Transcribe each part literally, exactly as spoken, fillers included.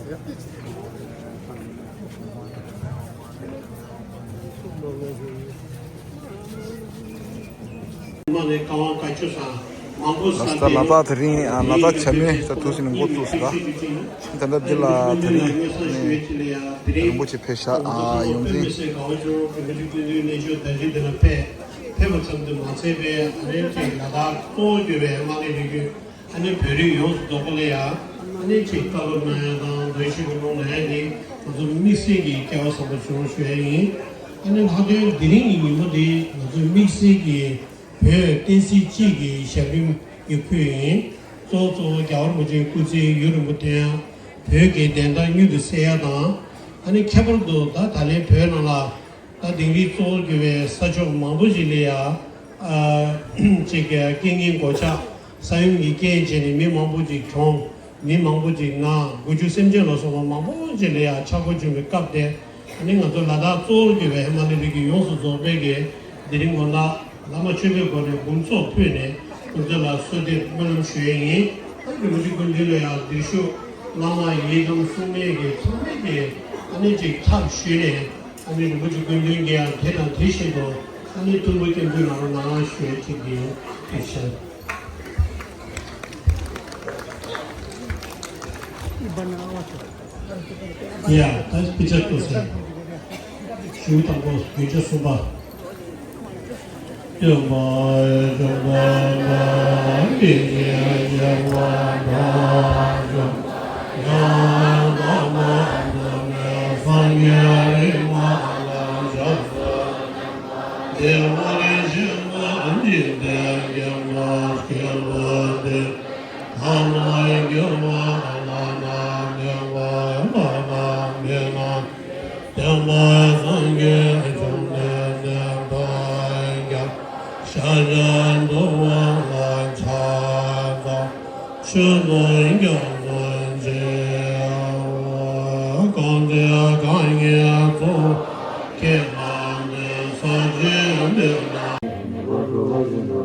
མ་ནས་ཀ་བ་ཀ་ཆུ་སང་མང་པོ་ལ་ས་ས་ལ་དེ་རིང་ཨ་ལ་དྭགས་བྱ་མོའི་ད་དུས་སུ་ནི་འགོ་བཙུགས་སོང་ད། ད་ལྟ་འདི་ལ་དེ་རིང་ནི་རིན་པོ་ཆེ་ཕེབས་ཤག་ཨ་ཡོངས་འཛིན། ཕེབས་པ་ཙམ་དུ་མ་ཚད་པའི་ཨ་རིའི་ལ་དྭགས་གཙོ་བོ་གྱུར་པའི་ཧི་མ་ལའི་རི་རྒྱུད། ཨ་ནི་བོད་རིགས་ཡོངས་སུ་རྫོགས་པ་ལ་ཡང་ཨ་ནི་ཅིག་བཀའ་སློབ་གནང་ཡ་དང་མདོ་ཞིག་གི་ལུང་ལ་ཡང་ནི་ང་ཚོ་དམིགས་བསལ་གྱི་སྐལ་བ་བཟང་པོ་བྱུང་ཞུ་ཡ་ཡིན། ཨ་ནི་ལྷག་དོན་དེ་རིང་གི་ཉིན་མོ་འདི་ང་ཚོ་དམིགས་བསལ་གྱི་བོད་བསྟན་སྲིད་གཅིག་གི་ཞབས་རིམ་གྱི་ཁུལ་ཡིན། གཙོ་བོ་གཙོ་བོ་རྒྱལ་བ་རིན་པོ་ཆེའི་སྐུ་ཚེ་ཡུན་རིང་པོ་བརྟན་ཡ། བོད་ཀྱི་བདེན་མཐའ་མྱུར་དུ་གསལ་ཡ་དང་། ཨ་ནི་ཁྱད་པར་དུ་ད་ད་ལན་བོད་ནང་ལ། ད་དིང་རི་གཙོ་བོར་གྱུར་བའི་ས་ཕྱོགས་མང་པོ་ཞིག་ལ་ཡང་ཅིག་རྐྱེན་ངན་གོད་ཆག་ས་ཡོམ་གྱི་རྐྱེན་བྱས་ནས་མི་མང་པོ་ཅིག་གྲོངས། མི་མང་པོ་ཅིག་ན་འགོ་འཁྱུག་སེམས་ཅན་ལ་སོགས་པ་མང་པོ་ཅིག་ལ་ཡང་ཆག་སྒོ་བྱུང་བའི་སྐབས་དེ། ཨ་ནི་ང་ཚོ་ལ་དྭགས་གཙོ་བོར་གྱུར་བའི་ཧི་མ་ལ་ཡའི་རི་རྒྱུད་ཡོངས་སུ་རྫོགས་པའི་གི་དེ་རིང་ངོ་ལ་བླ་མ་མཆོད་པའི་སྒོ་ནས་དགུང་ཚོགས་ཕུལ་ནས་སྐུ་ཚེ་ལ་གསོལ་འདེབས་སྨོན་ལམ་ཞུ་ཡས་ཡིན། ཨ་ནི་རིན་པོ་ཆེ་སྐུ་མདུན་ལ་ཡང་བདེ་ཤུགས་བླ་མ་ཡི་དམ་སྲུང་མའི་གི་ཚང་མས་ཀྱི་ཨ་ནི་ཅིག་ཐབས་ཞུས་ནས། ཨ་ནི་རིན་པོ་ཆེ་སྐུ་མདུན་གྱིས་ཡང་དེ་དང་དེ་བཞིན་དུ་ཨ་ནི་ཐུགས་ཁུར་བསྐྱོན་དུས་ནང་ལ་ནང་ལ་ཞུ་ཡས་ཅིག་ཡིན། ཐུགས་རྗེ་ཆེ། ཡ་ད་དཔེ་ཆ་ལྟོས་ཟེར། ཞུ་དང་པོ་རྒྱུན་ཆ་གསུམ་པ། སྟོན་པ་བྱོན་པ་དང་དེ་ཉིད་ཡེ་བ་དང་བྱོན་ཡང་དག་པར་རྫོགས་པའི་སངས་རྒྱས་རིག་མ་ལ་ཞབས་སུ་འདེགས་པ། བདེ་བར་གཤེགས་པ་འཇིག་རྟེན་མཁྱེན་པ་སྐྱེས་བུ་འདི། ཐ་མལ་འགྱུར་བ་ལ་ནི་མི་སླུ་བ་དང་མི་སྣང་། བདེན་པར་སངས་རྒྱས་བྱུང་ནས་གནས་པ་ཀྱང་། ཤཱཀྱ་ཐུབ་པ་ལ་ཕྱག་འཚལ་ལོ། ཆོས་སྐུ་རྒྱ་མཚོ་ཆེ་བ། གང་ཚེ་གང་བཞིན་གཙོ་བོ་ཁྱེད་རྣམས་ནི། ས་གཞི་འདི་ན།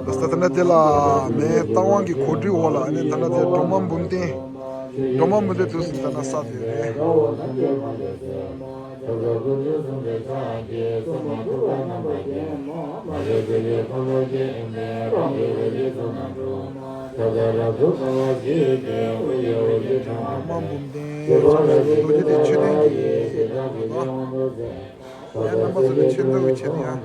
ད་ལྟ་དེ་ལ་མེ་རྟ་དབང་གི་གོ་སྒྲིག་འོག་ལ་ཨ་ནི་ད་ལྟ་དེ་སྒྲོལ་མ་འབུམ་ལྡན། སྒྲོལ་མ་འབུམ་ལྡན་དུས་སུ་ད་ལྟ་ས་དེ་རེད། སྒྲོལ་མ་འབུམ་ལྡན་རྡོ་རྗེ་དེ་མཆོད་རྟེན་གྱི་ཡང་རྣམ་པ་ཚོ་ལ་ཆེ་མཐོང་གི་ཆེད་དུ་ཡང་།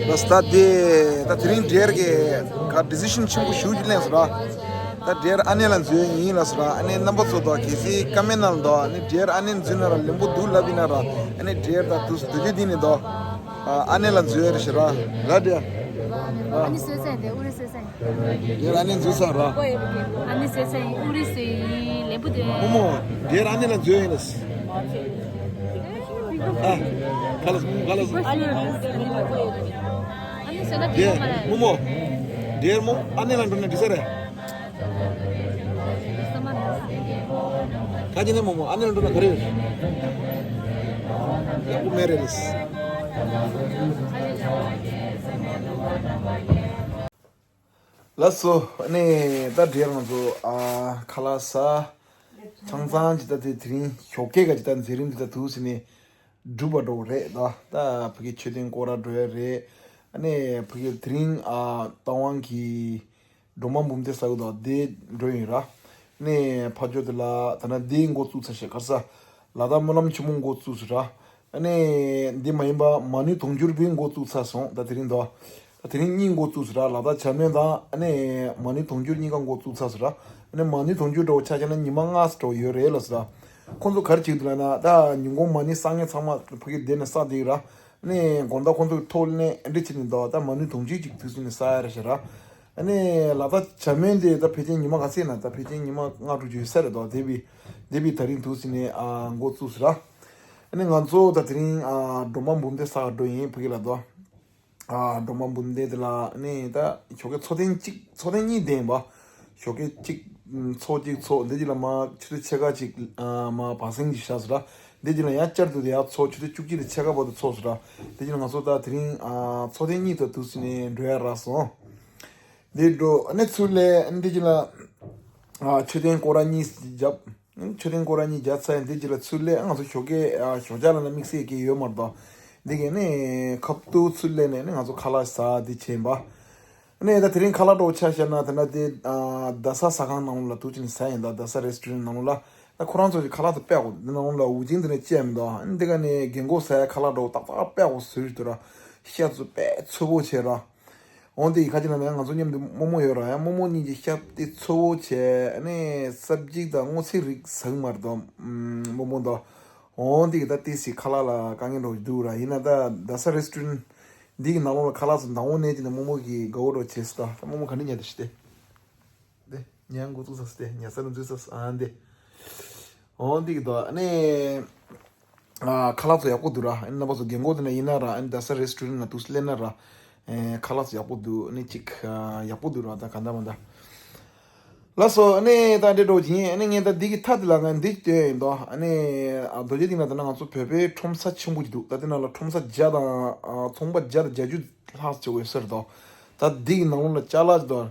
ལ་སྟ་དེ་ད་དེ་རིང་འབྲེལ་གྱི་ག་ཌི་སི་ཤན་ཆེན་པོ་ཞུ་རྒྱུ་ལེན་སོང་ར། ད་འབྲེལ་ཨ་ནེ་ལ་འཛུལ་ཡིན་ལ་སོང་ར། ཨ་ནེ་རྣམ་པ་ཚོ་དང་གལ་སྲིད་ཀ་མེན་ནང་དུ་ཨ་ནེ་འབྲེལ་ཨ་ནེ་འཛུལ་ན་ར་ལེན་པོ་འདུག་ལབ་ཡིན་ན་ར། ཨ་ནེ་འབྲེལ་ད་དུས་སུ་དུས་རྒྱུན་འདི་ནས་དོ། ཨ་ནེ་ལ་འཛུལ་ཡ་རེད་ཤི་ར། ར་འདྲ། ཨ་ནེ་སོས་ཚན་དེ་ཨུ་རི་སོས་ཚན། འབྲེལ་ཨ་ནེ་འཛུལ་ས་ར། ཨ་ནེ་སོས་ཚན་ཨུ་རི་སོས་ཡིན་ལེན་པོ་དེ། མོ་མོ། འབྲེལ་ཨ་ནེ་ལ་འཛུལ་ཡིན་ལ། ཨ། ག་ལ་ག་ལ། ཨ་ནེ་ལ་འཛུལ་ཡིན་ལེན་པོ་དེ། ཨ་ནེ་སོས་ན་དེ་ཡོང་མ་རེད། མོ་མོ། འབྲེལ་མོ་ཨ་ནེ་ལ་འགྲོ་ན་འགྲིག་ས་རེད། ཁ་ཅིག་ནས་མོ་མོ་ཨ་ནེ་ལ་འགྲོ་ན་ག་རེ་ཡོད། ཡག་པོ་མེད་རེད། ལགས་སོ། ཨ་ནི་ད་འབྲེལ་ང་ཚོ་ཨ་ཁ་ལག་ཟ། ཆང་ཚང་ཅིག་ད་དེ་དེ་རིང་ཞོགས་ཀས་ག་ཅིག་ད་མཛད་རིམ་འདི་ད་ཐུགས་སེ་ནས་གྲུབ་པ་འགྲོ་རེད་ད། ད་ཕ་གི་མཆོད་རྟེན་སྐོར་ར་འགྲོ་ཡ་རེད། ཨ་ནི་ཕ་གི་དེ་རིང་ཨ་རྟ་དབང་གི་སྒྲོལ་མ་འབུམ་སྡེ་ས་གི་དོ་དེ་འགྲོ་ཡིན་ར། ནས་ཕ་ཇོ་དེ་ལ་ད་ན་དེ་འགོ་བཙུགས་ཚར་ཤག་ག་ས་ལ་དྭགས་སྨོན་ལམ་ཆེན་མོ་འགོ་བཙུགས་སུ་ར། ཨ་ནི་འདི་མ་ཡིན་པ་མ་ཎི་དུང་ཕྱུར་བུ་འགོ་བཙུགས་ཚར་སོང་ད་དེ་རིང་དོ། ད་དེ་རིང་གཉིས་འགོ་བཙུགས་སུ་ར། ལ་དྭགས་བྱམས་སྨོན་དང་ཨ་ནི་མ་ཎི་དུང་ཕྱུར་གཉིས་ཀ་འགོ་བཙུགས་ཚར་སུ་ར། ཨ་ནི་མ་ཎི་དུང་ཕྱུར་འདྲ་བོ་ཆ་བཞག་ན་ཉི་མ་ལྔ་ཙམ་འདྲ་བོ་ཡོད་རེད་ལ་སུ་ར། ཁོང་ཚོ་ག་རེ་བྱེད་ཀྱི་འདུག་ལབ་ན་ད་ཉིན་གུང་མ་ཎི་བསགས་མཁན་ཚང་མ་ཕ་གི་བསྡད་ནས་བསགས་བསྡད་ཀྱི་ར། ནས་དགོང་དག་ཁོང་ཚོ་གི་ཐོག་ནས་ཨེ་འདྲ་བྱས་ནས་འདུག་ད་མ་ཎི་དུང་ཕྱུར་ཅིག་དུས་ཚོད་ནས་བསགས་ཡ་རེད་ཤག་ར། ཨ་ནི་ལ་དྭགས་བྱམས་སྨོན་དེ་ད་ཕལ་ཆེར་ཉི་མ་ག་ཚད་ན་ད་ཕལ་ཆེར་ཉི་མ་ལྔ་དྲུག་ཅིག་ཡོད་ས་རེད་འདུག་དེ་བི་དེ་བི་ད་རིང་དུས་ཚོད་ནས་ཨ་འགོ་བཙུགས་སུ་ར། ཨ་ནི་ང་ཚོ་ད་དེ་རིང་ཨ་སྒྲོལ་མ་འབུམ་སྡེ་ས་ག་འགྲོ་ཡིན་ཕ་གི་ལ་དོ། ཨ་སྒྲོལ་མ་འབུམ་སྡེ་དེ་ལ་ནི་ད་ཞོགས་ཀས་ཚོགས་ཐེངས་གཅིག་ཚོགས་ཐེངས་གཉིས་བསྡད་ཡིན་པ། ཞོགས་ཀས་གཅིག་ཚོགས་གཅིག་ཚོགས་འདི་གཅིག་ལ་མ་ཆུ་ཚོད་ཕྱེད་ཀ་གཅིག་ཨ་མ་བག་གཟེངས་ཀྱི་བཞག་སོ་ར། འདི་གཅིག་ལ་ཡང་བསྐྱར་དུ་དེ་ཡང་ཚོགས་ཆུ་ཚོད་བཅུ་གཅིག་ལ་ཕྱེད་ཀ་བར་དུ་ཚོགས་སོ་ར། འདི་གཅིག་ལ་ང་ཚོ་ད་དེ་རིང་ཨ་ཚོགས་ཐེངས་གཉིས་དུ་དུས་ཚོད་ནས་འགྲོ་ཡ་རག་སོང་། འདི་འགྲོ་ཨ་ནི་ཚུར་ལས་འདི་གཅིག་ལ་ཨ་མཆོད་རྟེན་སྐོར་ར་གཉིས་བརྒྱབ། མཆོད་རྟེན་སྐོར་ར་གཉིས་བརྒྱབ་ཚར་ཡང་འདི་རྗེས་ལ་ཚུར་སླེབས། ང་ཚོ་ཞོགས་ཀས་ཨ་ཞོགས་ཇ་ལ་ན་དམིགས་བསལ་གྱི་ཡོད་མ་རེད་དོ། འདི་གས་ནི་ཁབ་ཏུ་ཚུར་སླེབས་ནས་ནི་ང་ཚོ་ཁ་ལག་ཟ་འདི་བྱས་པ། ནས་ད་དེ་རིང་ཁ་ལག་འདྲ་བོ་ཆ་བཞག་ན་ད་ན་དེ་ཨ་རྡ་ས་ཟ་ཁང་ནང་ལོགས་ལ་ཐུག་ཅིང་ཟ་ཡིན་ད། རྡ་ས་རེ་སི་ཊོ་རེན་ནང་ལོགས་ལ། ད་ཁོ་རང་ཚོ་གི་ཁ་ལག་ཚོ་དཔེ་ཡག་པོ་འདི་ནང་ལོགས་ལ་འུ་ཅིང་འདི་ནས་བཅད་མི་འདུག་འདི་ག་ནས་རྒན་གོག་ཟ་ཡ་ཁ་ལག་འདྲ་བོ་ཏག་ཏག་དཔེ་ཡག་པོ་བཟོས་ཡོད་དུ་ར། ཤ་ཚོ་དཔེ་འཚོ་བོ་བྱས་ར། འོན་ཏེ་ཡི་ཁ་ཅིག་ལ་ནས་ང་ཚོ་མཉམ་དུ་རྨོ་མོ་ཡོད་ར། ཡང་རྨོ་མོ་གཉིས་ཀྱིས་ཤ་དེ་འཚོ་བོ་བྱས་ནས་སབ་ཇི་དང་སྔོ་ཚལ་རིགས་ཟ་གི་མ་རེད་དོ། རྨོ་མོ་དོ། འོན་ཏེ་ད་ཏི་སི་ཁ་ལག་ལ་དཀའ་ངལ་འགྲོ་གི་འདུག་ར། ཡིན་ན་ད་རྡ་ས་རེ་སི་ཊོ་རེན་འདི་གི་ནང་ལོགས་ལ་ཁ་ལག་ཚོ་མདང་དགོང་ནས་ཅི་ནས་རྨོ་མོ་གིས་དགའ་བོ་འགྲོ་བྱས་སོ། ད་རྨོ་མོ་ག་འདྲ་ཉལ་དུ་ཤི་སྟེ། འདི་ཉལ་འགོ་བཙུགས་ས་སྟེ་ཉལ་ས་ལ་འཛུལ་ས་ཨ་འདི། འོ་འདི་གི་དོ་ཨ་ནི། ཨ་ཁ་ལག་ཚོ་ཡག་པོ་འདུག་ར། ཨ་ནི་རྣམ་པ་ཚོ་རྒན་གོག་དེ་ན་ཡིན་ན་ར། ཨ་ནི་རྡ་ས་རེ་སི་ཊོ་རེན་ན་དུས་སླེབས་ན་ར། ཨེ་ཁ་ལག་ཚོ་ཡག་པོ་འདུག་ཨ་ནི་ཅིག་ཨ་ཡག་པོ་འདུག་ར། ད་ག་འདྲ་མ་འདྲ། ལགས་སོ། ཨ་ནི་ད་འདྲེ་འགྲོ་གི་ཡིན། ཨ་ནི་ངས་ད་འདི་གི་མཐའ་དེ་ལ་ང་འདི་སྟོན་ཡིན་དོ། ཨ་ནི་ཨ་རྡོ་རྗེ་གདན་ལ་ད་ན་ང་ཚོ་བོད་པའི་ཁྲོམ་ས་ཆེན་པོ་ཅིག་འདུག་ད་དེ་ནང་ལ་ཁྲོམ་ས་བརྒྱ་དང་ཨ་ཚོང་པ་བརྒྱ་དང་བརྒྱད་ཅུ་ལྷག་ཙམ་ཡོད་ས་རེད་དོ། ད་འདི་གི་ནང་ལོགས་ལ་ཅ་ལག་ཅིག་དང་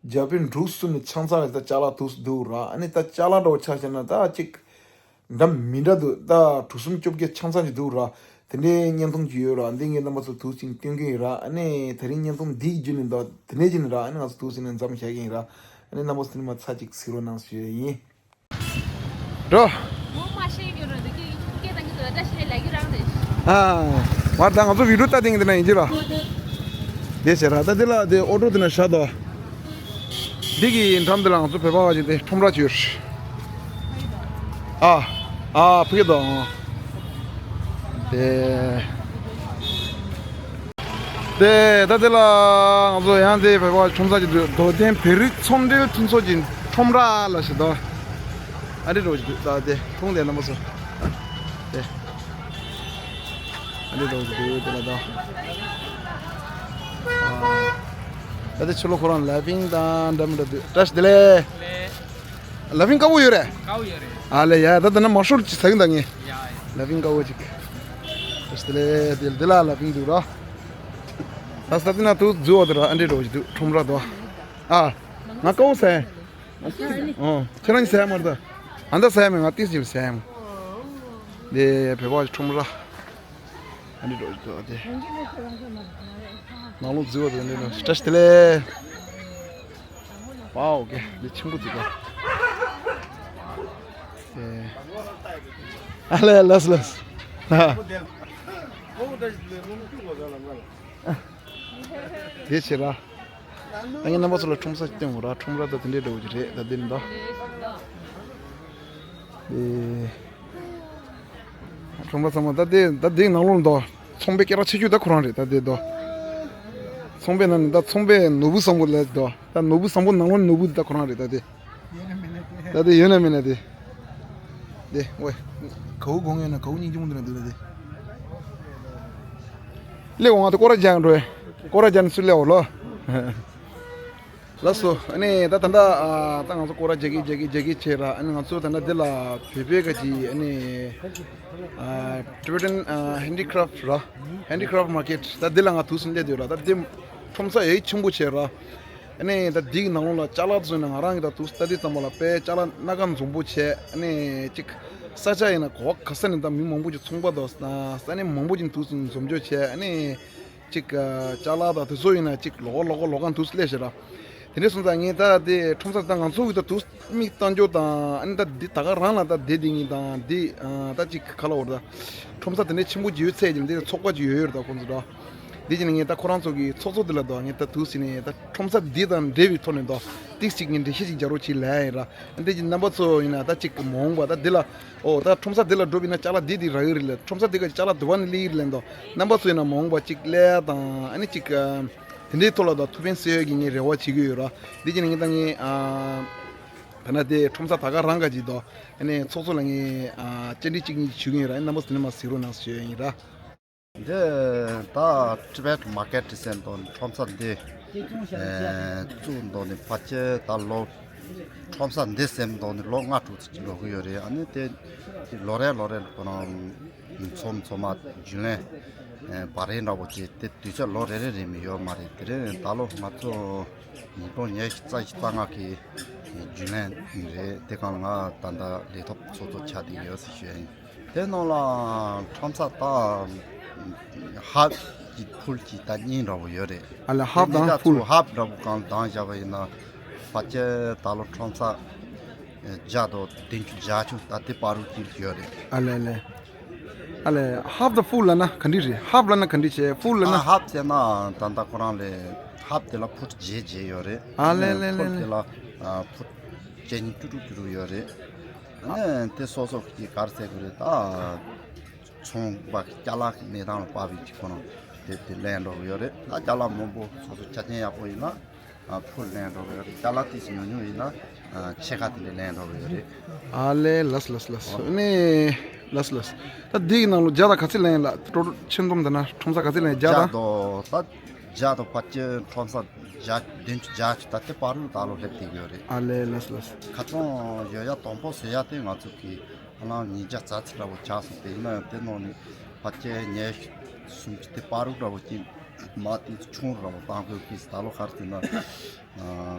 རྒྱ་དཔོན་འབྲུག་གསུམ་ནས་ཆང་ཚང་རེད། ད་ཅ་ལག་འདུག་འདུག་ར། ཨ་ནི་ད་ཅ་ལག་འདྲ་བོ་ཆ་བཞག་ན་ད་ཅིག་འདྲ་མི་འདྲ་འདུག་ད་གྲུ་གསུམ་བཅོ་བརྒྱད་ཆང་ཚང་ཅིག་འདུག་ར། དེ་འདྲའི་བརྙན་ཐུང་ཅིག་ཡོད་ར། འདི་ངས་རྣམ་པ་ཚོ་ཐུགས་ཆེན་སྟོན་གྱི་ཡིན་ར། ཨ་ནི་དེ་རིང་བརྙན་ཐུང་འདི་བརྒྱུད་ནས་འདུག་དེ་ནས་ཅིག་ནས་ར། ཨ་ནི་ང་ཚོ་ཐུགས་ཆེན་ནས་མཚམས་བཞག་གི་ཡིན་ར། ཨ་ནི་རྣམ་པ་ཚོ་དེ་ནས་མ་ཚ་ཅིག་གཟིགས་རོགས་གནང་ཞུ་ཡ་ཡིན། འགྲོ། ངོ་མ་ཤེས་ཀྱི་རེད། འདི་སྐད་ཡིག་ཆུང་སྐད་དང་གི་དོ་ད་ཤེས་ལ་གི་རང་རེད། ཨ། མར་ད་ང་ཚོ་བི་ཌིའོ་ལྟ་དེང་འདི་ན་ཡིན་གྱི་ར། དེ་བྱས་ར་ད་འདི་ལ་དེ་ཨོ་ཊོ་འདི་ན་བཞག་དོ། འདི་གི་འགྲམ་འདི་ལ་ང་ཚོ་བོད་པ་བ་ཅིག་དེ་ཁྲོམ་ར་ཅིག་ཡོད། ཨ། ཨ་ཕ་གི་དོ། དེ། དེ་ད་དེ་ལ་ང་ཚོ་ཡང་དེ་བོད་པ་ཁྲོམ་ས་ཅིག་འདུག་རྡོ་ལྡན་བོད་རིགས་ཚོང་འབྲེལ་མཐུན་ཚོགས་ཀྱི་ཁྲོམ་ར་ལ་ཞིག་དོ། ཨ་འདྲེ་འགྲོ་གི་འདུག་ད་དེ་མཐོང་དེ་རྣམ་པ་ཚོ། དེ། ཨ་འདྲེ་འགྲོ་གི་འདུག་དེ་ལ་དོ། ཨ། ད་དེ་ཕྱི་ལོགས་ཁོ་རང་ལ་ཕིང་དང་འདྲ་མི་འདྲ་འདུག་བཀྲ་ཤིས་བདེ་ལེགས། ལ་ཕིང་དཀར་པོ་ཡོད་རེད། དཀར་པོ་ཡོད་རེད། ཨ་ལེ་ཡ་ད་ད་ན་མ་ཤོར་ཅིག་ཟ་གི་འདུག་ངས། ཡ་ཡ། ལ་ཕིང་དཀར་པོ་ཅིག་བཀྲ་ཤིས་བདེ་ལེགས། དེ་དེ་ལ་ལ་ཕིང་འདུག་ར། ད་ས་དེ་ན་དུ་རྫུ་བ་དེ་ར་ཨ་འདྲེ་འགྲོ་གི་འདུག་ཁྲོམ་ར་དོ། ཨ། ང་དཀར་པོ་ཟ་ཡ། ཨོ། ཁྱེད་རང་གཉིས་ཟ་ཡ་མ་རེད་ད། ཨ་ད་ཟ་ཡ་མེད། ང་ཏིས་ཅིག་ཟ་ཡ་མ། དེ་བོད་པ་ཁྲོམ་ར། ཨ་འདྲེ་འགྲོ་འདུག་ཨ་དེ། ནང་ལོགས་རྫུ་བ་དེ་འདྲེ་འགྲོ། བཀྲ་ཤིས་བདེ་ལེགས། ཝའོ་ཀེ་འདི་ཆེན་པོ་འདུག་ག་ཨ་ལེ་ལགས་ལགས། དེ་བྱེད་ར། ད་ངས་རྣམ་པ་ཚོ་ལ་ཁྲོམ་ས་ཅིག་སྟོན་དགོས་ར། ཁྲོམ་ར་ད་དེ་འདྲའི་འདྲ་བོ་ཅིག་རེད་ད་འདི་ནི་ད། ཨེ། ཁྲོམ་ར་ཚང་མ་ད་དེ་ད་དེའི་ནང་ལོགས་ད་ཚོང་པའི་སྐད་གྲགས་ཆེ་ཤོས་ད་ཁོ་རང་རེད་ད་དེ་ད། ཚོང་པའི་ནང་ནས་ད་ཚོང་པའི་ནོར་བུ་བཟང་པོ་ལས་ད། ད་ནོར་བུ་བཟང་པོ་ནང་ལོགས་ནོར་བུ་དེ་ད་ཁོ་རང་རེད་ད་དེ། ད་དེ་ཡོད་ན་མེད་ན་དེ། དེ་ཝེ། གའུ་གོང་ཡོད་ན་གའུ་སྙིང་རྗེ་མོ་འདུག་ན་འདུག་ད་དེ། སླེབས་འོང་ང་ད་སྐོར་ར་རྒྱག་འགྲོ། སྐོར་ར་རྒྱག་ནས་ཚུར་སླེབས་འོང་ལོ། ལགས་སོ། ཨ་ནི་ད་ད་ལྟ་ཨ་ད་ང་ཚོ་སྐོར་ར་རྒྱག་གི་རྒྱག་གི་རྒྱག་གི་བྱས་ར། ཨ་ནི་ང་ཚོ་ད་ལྟ་འདི་ལ་བོད་པའི་ག་ཅི་ཨ་ནི་ཨ་Tibetan ཨ་Handicraft ར། Handicraft Market ད་འདི་ལ་ང་དུས་སུ་སླེབས་འདོད་ར། ད་འདི་ཁྲོམ་ས་ཡེ་ཆེན་པོ་བྱས་ར། ཨ་ནི་ད་འདི་གི་ནང་ལོགས་ལ་ཅ་ལག་ཚོ་ཡིན་ན་ང་རང་གི་ད་དུ་ལྟ་དུས་ཙམ་པ་ལ་དཔེ་ཅ་ལག་སྣ་ཁ་འཛོམས་པོ་བྱས། ཨ་ནི་ཅིག་ས་ཆ་ཡིན་ན་གོ་བ་ག་ས་ནས་ད་མི་མང་པོ་ཅིག་ཚོང་པ་དང་ས་གནས་མང་པོ་ཅིག་དུ་འཛོམས་འཇོག་བྱས། ཨ་ནི་ཅིག་ཅ་ལག་དང་དེ་ཚོ་ཡིན་ན་ཅིག་ལོག་ལོག་ལོག་གང་དུ་སླེབས་ཤག་ར། དེ་འདྲ་སོང་ཙང་ངས་ད་དེ་ཁྲོམ་ས་ད་ང་ཚོ་གི་ད་དུ་མིག་བཏང་འཇོག་དང་། ཨ་ནི་ད་འདི་ད་ག་རང་ལ་ད་བསྡད་བསྡད་མཁན་དང་འདི་ད་ཅིག་ག་ལབ་དགོས་རེད། ད་ཁྲོམ་ས་དེ་འདྲ་ཆེན་པོ་ཅིག་ཡོད་ཚད་ཀྱི་འདི་ཚོགས་པ་ཅིག་ཡོད་ཡོད་རེད། ད་ཁོང་ཚོ་ད། འདི་བྱས་ནས་ངས་ད་ཁོ་རང་ཚོ་གི་ཚོགས་གཙོ་དེ་ལ་ད་ངས་ད་དུ་ཟིན་ནས་ད་ཁྲོམ་ས་འདི་དང་འབྲེལ་བའི་ཐོག་ནས་ད་ཏིག་ཅིག་ངས་འགྲེལ་བཤད་ཅིག་རྒྱག་རོགས་བྱེད་ལབ་ཡིན་ར། འདི་གི་རྣམ་པ་ཚོ་ཡིན་ན་ད་ཅིག་མ་འོངས་པ་ད་འདི་ལ། ཨོ་ད་ཁྲོམ་ས་འདི་ལ་འགྲོ་བ་ཡིན་ན་ཅ་ལག་འདི་འདི་རག་གི་རེད་ལ། ཁྲོམ་ས་འདི་ག་ཅ་ལག་འདི་བ་ནས་སླེབས་ཀྱི་རེད་ལབ་ད། རྣམ་པ་ཚོ་ཡིན་ན་མ་འོངས་པ་ཅིག་སླེབས་ཡ་དང་། ཨ་ནི་ཅིག་དེ་འདྲའི་ཐོག་ལ་ད་ཐུགས་ཕན་གསོས་ཡ་གི་ངས་རེ་བ་བྱེད་ཀྱི་ཡོད་ར། འདི་བྱས་ནས་ངས་ད་ངས་ད་ན་དེ་ཁྲོམ་ས་ད་ག་རང་ག་ཅིག་ད་ཨ་ནི་ཚོགས་གཙོ་ལ་ངས་བཅར་འདྲི་གཅིག་གཉིས་ཞུ་གི་ཡིན་ར། རྣམ་པ་ཚོ་ནས་མར་གཟིགས་རོགས་གནང་ཞུ་ཡ་ཡིན་ར། འདི་ད་Tibet Market ཟེར་དང་ཁྲོམ་ས་འདི་བཙུགས་འདུག་ནི་ཕལ་ཆེར་ད་ལོ་ཁྲོམ་ས་འདི་ཟེར་འདུག་ནི་ལོ་ལྔ་དྲུག་ཙམ་འགྲོ་གི་ཡོད་རེད། ཨ་ནི་དེ་ལོ་རེ་ལོ་རེ་ཁོ་རང་མཚམས་མཚམས་མ་རྒྱུན་ལས་བ་རེ་འདྲ་བོ་བྱས་ཏེ་དུས་ཚོད་ལོ་རེ་རེ་རེ་མི་ཡོད་མ་རེད། དེ་རིང་ད་ལོ་ང་ཚོ་ཉིས་སྟོང་ཉི་ཤུ་རྩ་བཞི་རྩ་ལྔ་གི་རྒྱུན་ལས་རེད། དེ་གང་ང་ད་ལྟ་ལས་ཐོག་ཚོགས་གཙོ་ཆགས་བསྡད་ཡོད་ཟེར་ཞུ་ཡ་ཡིན། དེ་ནང་ལ་ཁྲོམ་ས་ད་ཧབ་ཀྱི་ཕུལ་གྱི་ད་གཉིས་འདྲ་བོ་ཡོད་རེད། ཨ་ལས་ཧབ་དེ་དང་ཕུལ། ཧབ་འདྲ་བོ་གང་བཏང་བཞག་པ་ཡིན་ན་ཕལ་ཆེར་ད་ལོ་ཁྲོམ་ས་བརྒྱ་དང་བདུན་ཅུ་བརྒྱད་ཅུ་ད་དེ་བར་དུ་ཅིག་ཡོད་རེད། ཨ་ལས་ལས། ཨ་ལས་ཧབ་དང་ཕུལ་ལབ་ན་ག་འདྲ་རེད། ཧབ་ལབ་ན་ག་འདྲ་བྱས། ཕུལ་ལབ་ན། ཨ་ཧབ་ཟེར་ན་ད་ལྟ་ཁོ་རང་ལས་ཧབ་དེ་ལ་ཕུལ་བརྒྱད་བརྒྱད་ཡོད་རེད། ཨ་ལས་ལས་ལས་ཕུལ་དེ་ལས། ལ་ཕུལ་བརྒྱད་གཉིས་དྲུག་དྲུག་དྲུག་ཡོད་རེད། ཨ་ནི་དེ་སོ་སོ་གི་གར་ཟེར་གི་རེད། ད་ཚོང་པ་གི་ཅ་ལག་གི་གནས་སྟངས་ལ་དཔག་པའི་གི་ཁོ་རང་དེ་དེ་ལེན་འགྲོ་གི་ཡོད་རེད། ད་ཅ་ལག་མང་པོ་སོ་སོ་ཆ་རྐྱེན་ཡག་པོ་ཡིན་ན་ཨ་ཕུལ་ལེན་འགྲོ་གི་ཡོད་རེད། ཅ་ལག་ཏིས་ཉུང་ཉུང་ཡིན་ན་ཨ་ཕྱེད་ཀ་དེ་འདྲ་ལེན་འགྲོ་གི་ཡོད་རེད། ཨ་ལས་ལགས་ལགས་ལགས། ཨ་ནི་ལགས་ལགས། ད་འདི་གི་ནང་ལོ་བརྒྱ་དང་ག་ཚོད་ལེན་ལ་ཏོ་ཆེན་འཛོམས་དེ་ན་ཁྲོམ་ས་ག་ཚོད་ལེན། བརྒྱ་དང་། བརྒྱ་དང་ད་བརྒྱ་དང་ཕལ་ཆེར་ཁྲོམ་ས་བརྒྱ་བདུན་ཅུ་བརྒྱད་ཅུ་ད་དེ་བར་དུ་ད་ལོ་སླེབས་བསྡད་ཡོད་རེད། ཨ་ལས་ལགས་ལགས། ཁ་ཚོང་ཡོད་ཡ་དང་པོ་ཟེར་ཡ་དེ་ང་ཚོ་གི་ཧ་ལམ་ཉིས་བརྒྱ་རྩ་ཚིག་འདྲ་བོ་ཆགས་སོང་། དེ་ཡིན་ན་ཡང་དེ་ནང་ནས་ཕལ་ཆེར་ཉི་ཤུ་སུམ་ཅུ་དེ་བར་དུ་འདྲ་བོ་ཅིག་མ་དེ་ཆུང་རུ་འདྲ་བོ་བཏང་དགོས་ཀྱི། ད་ལོ་ག་རེ་ཟེར་ན་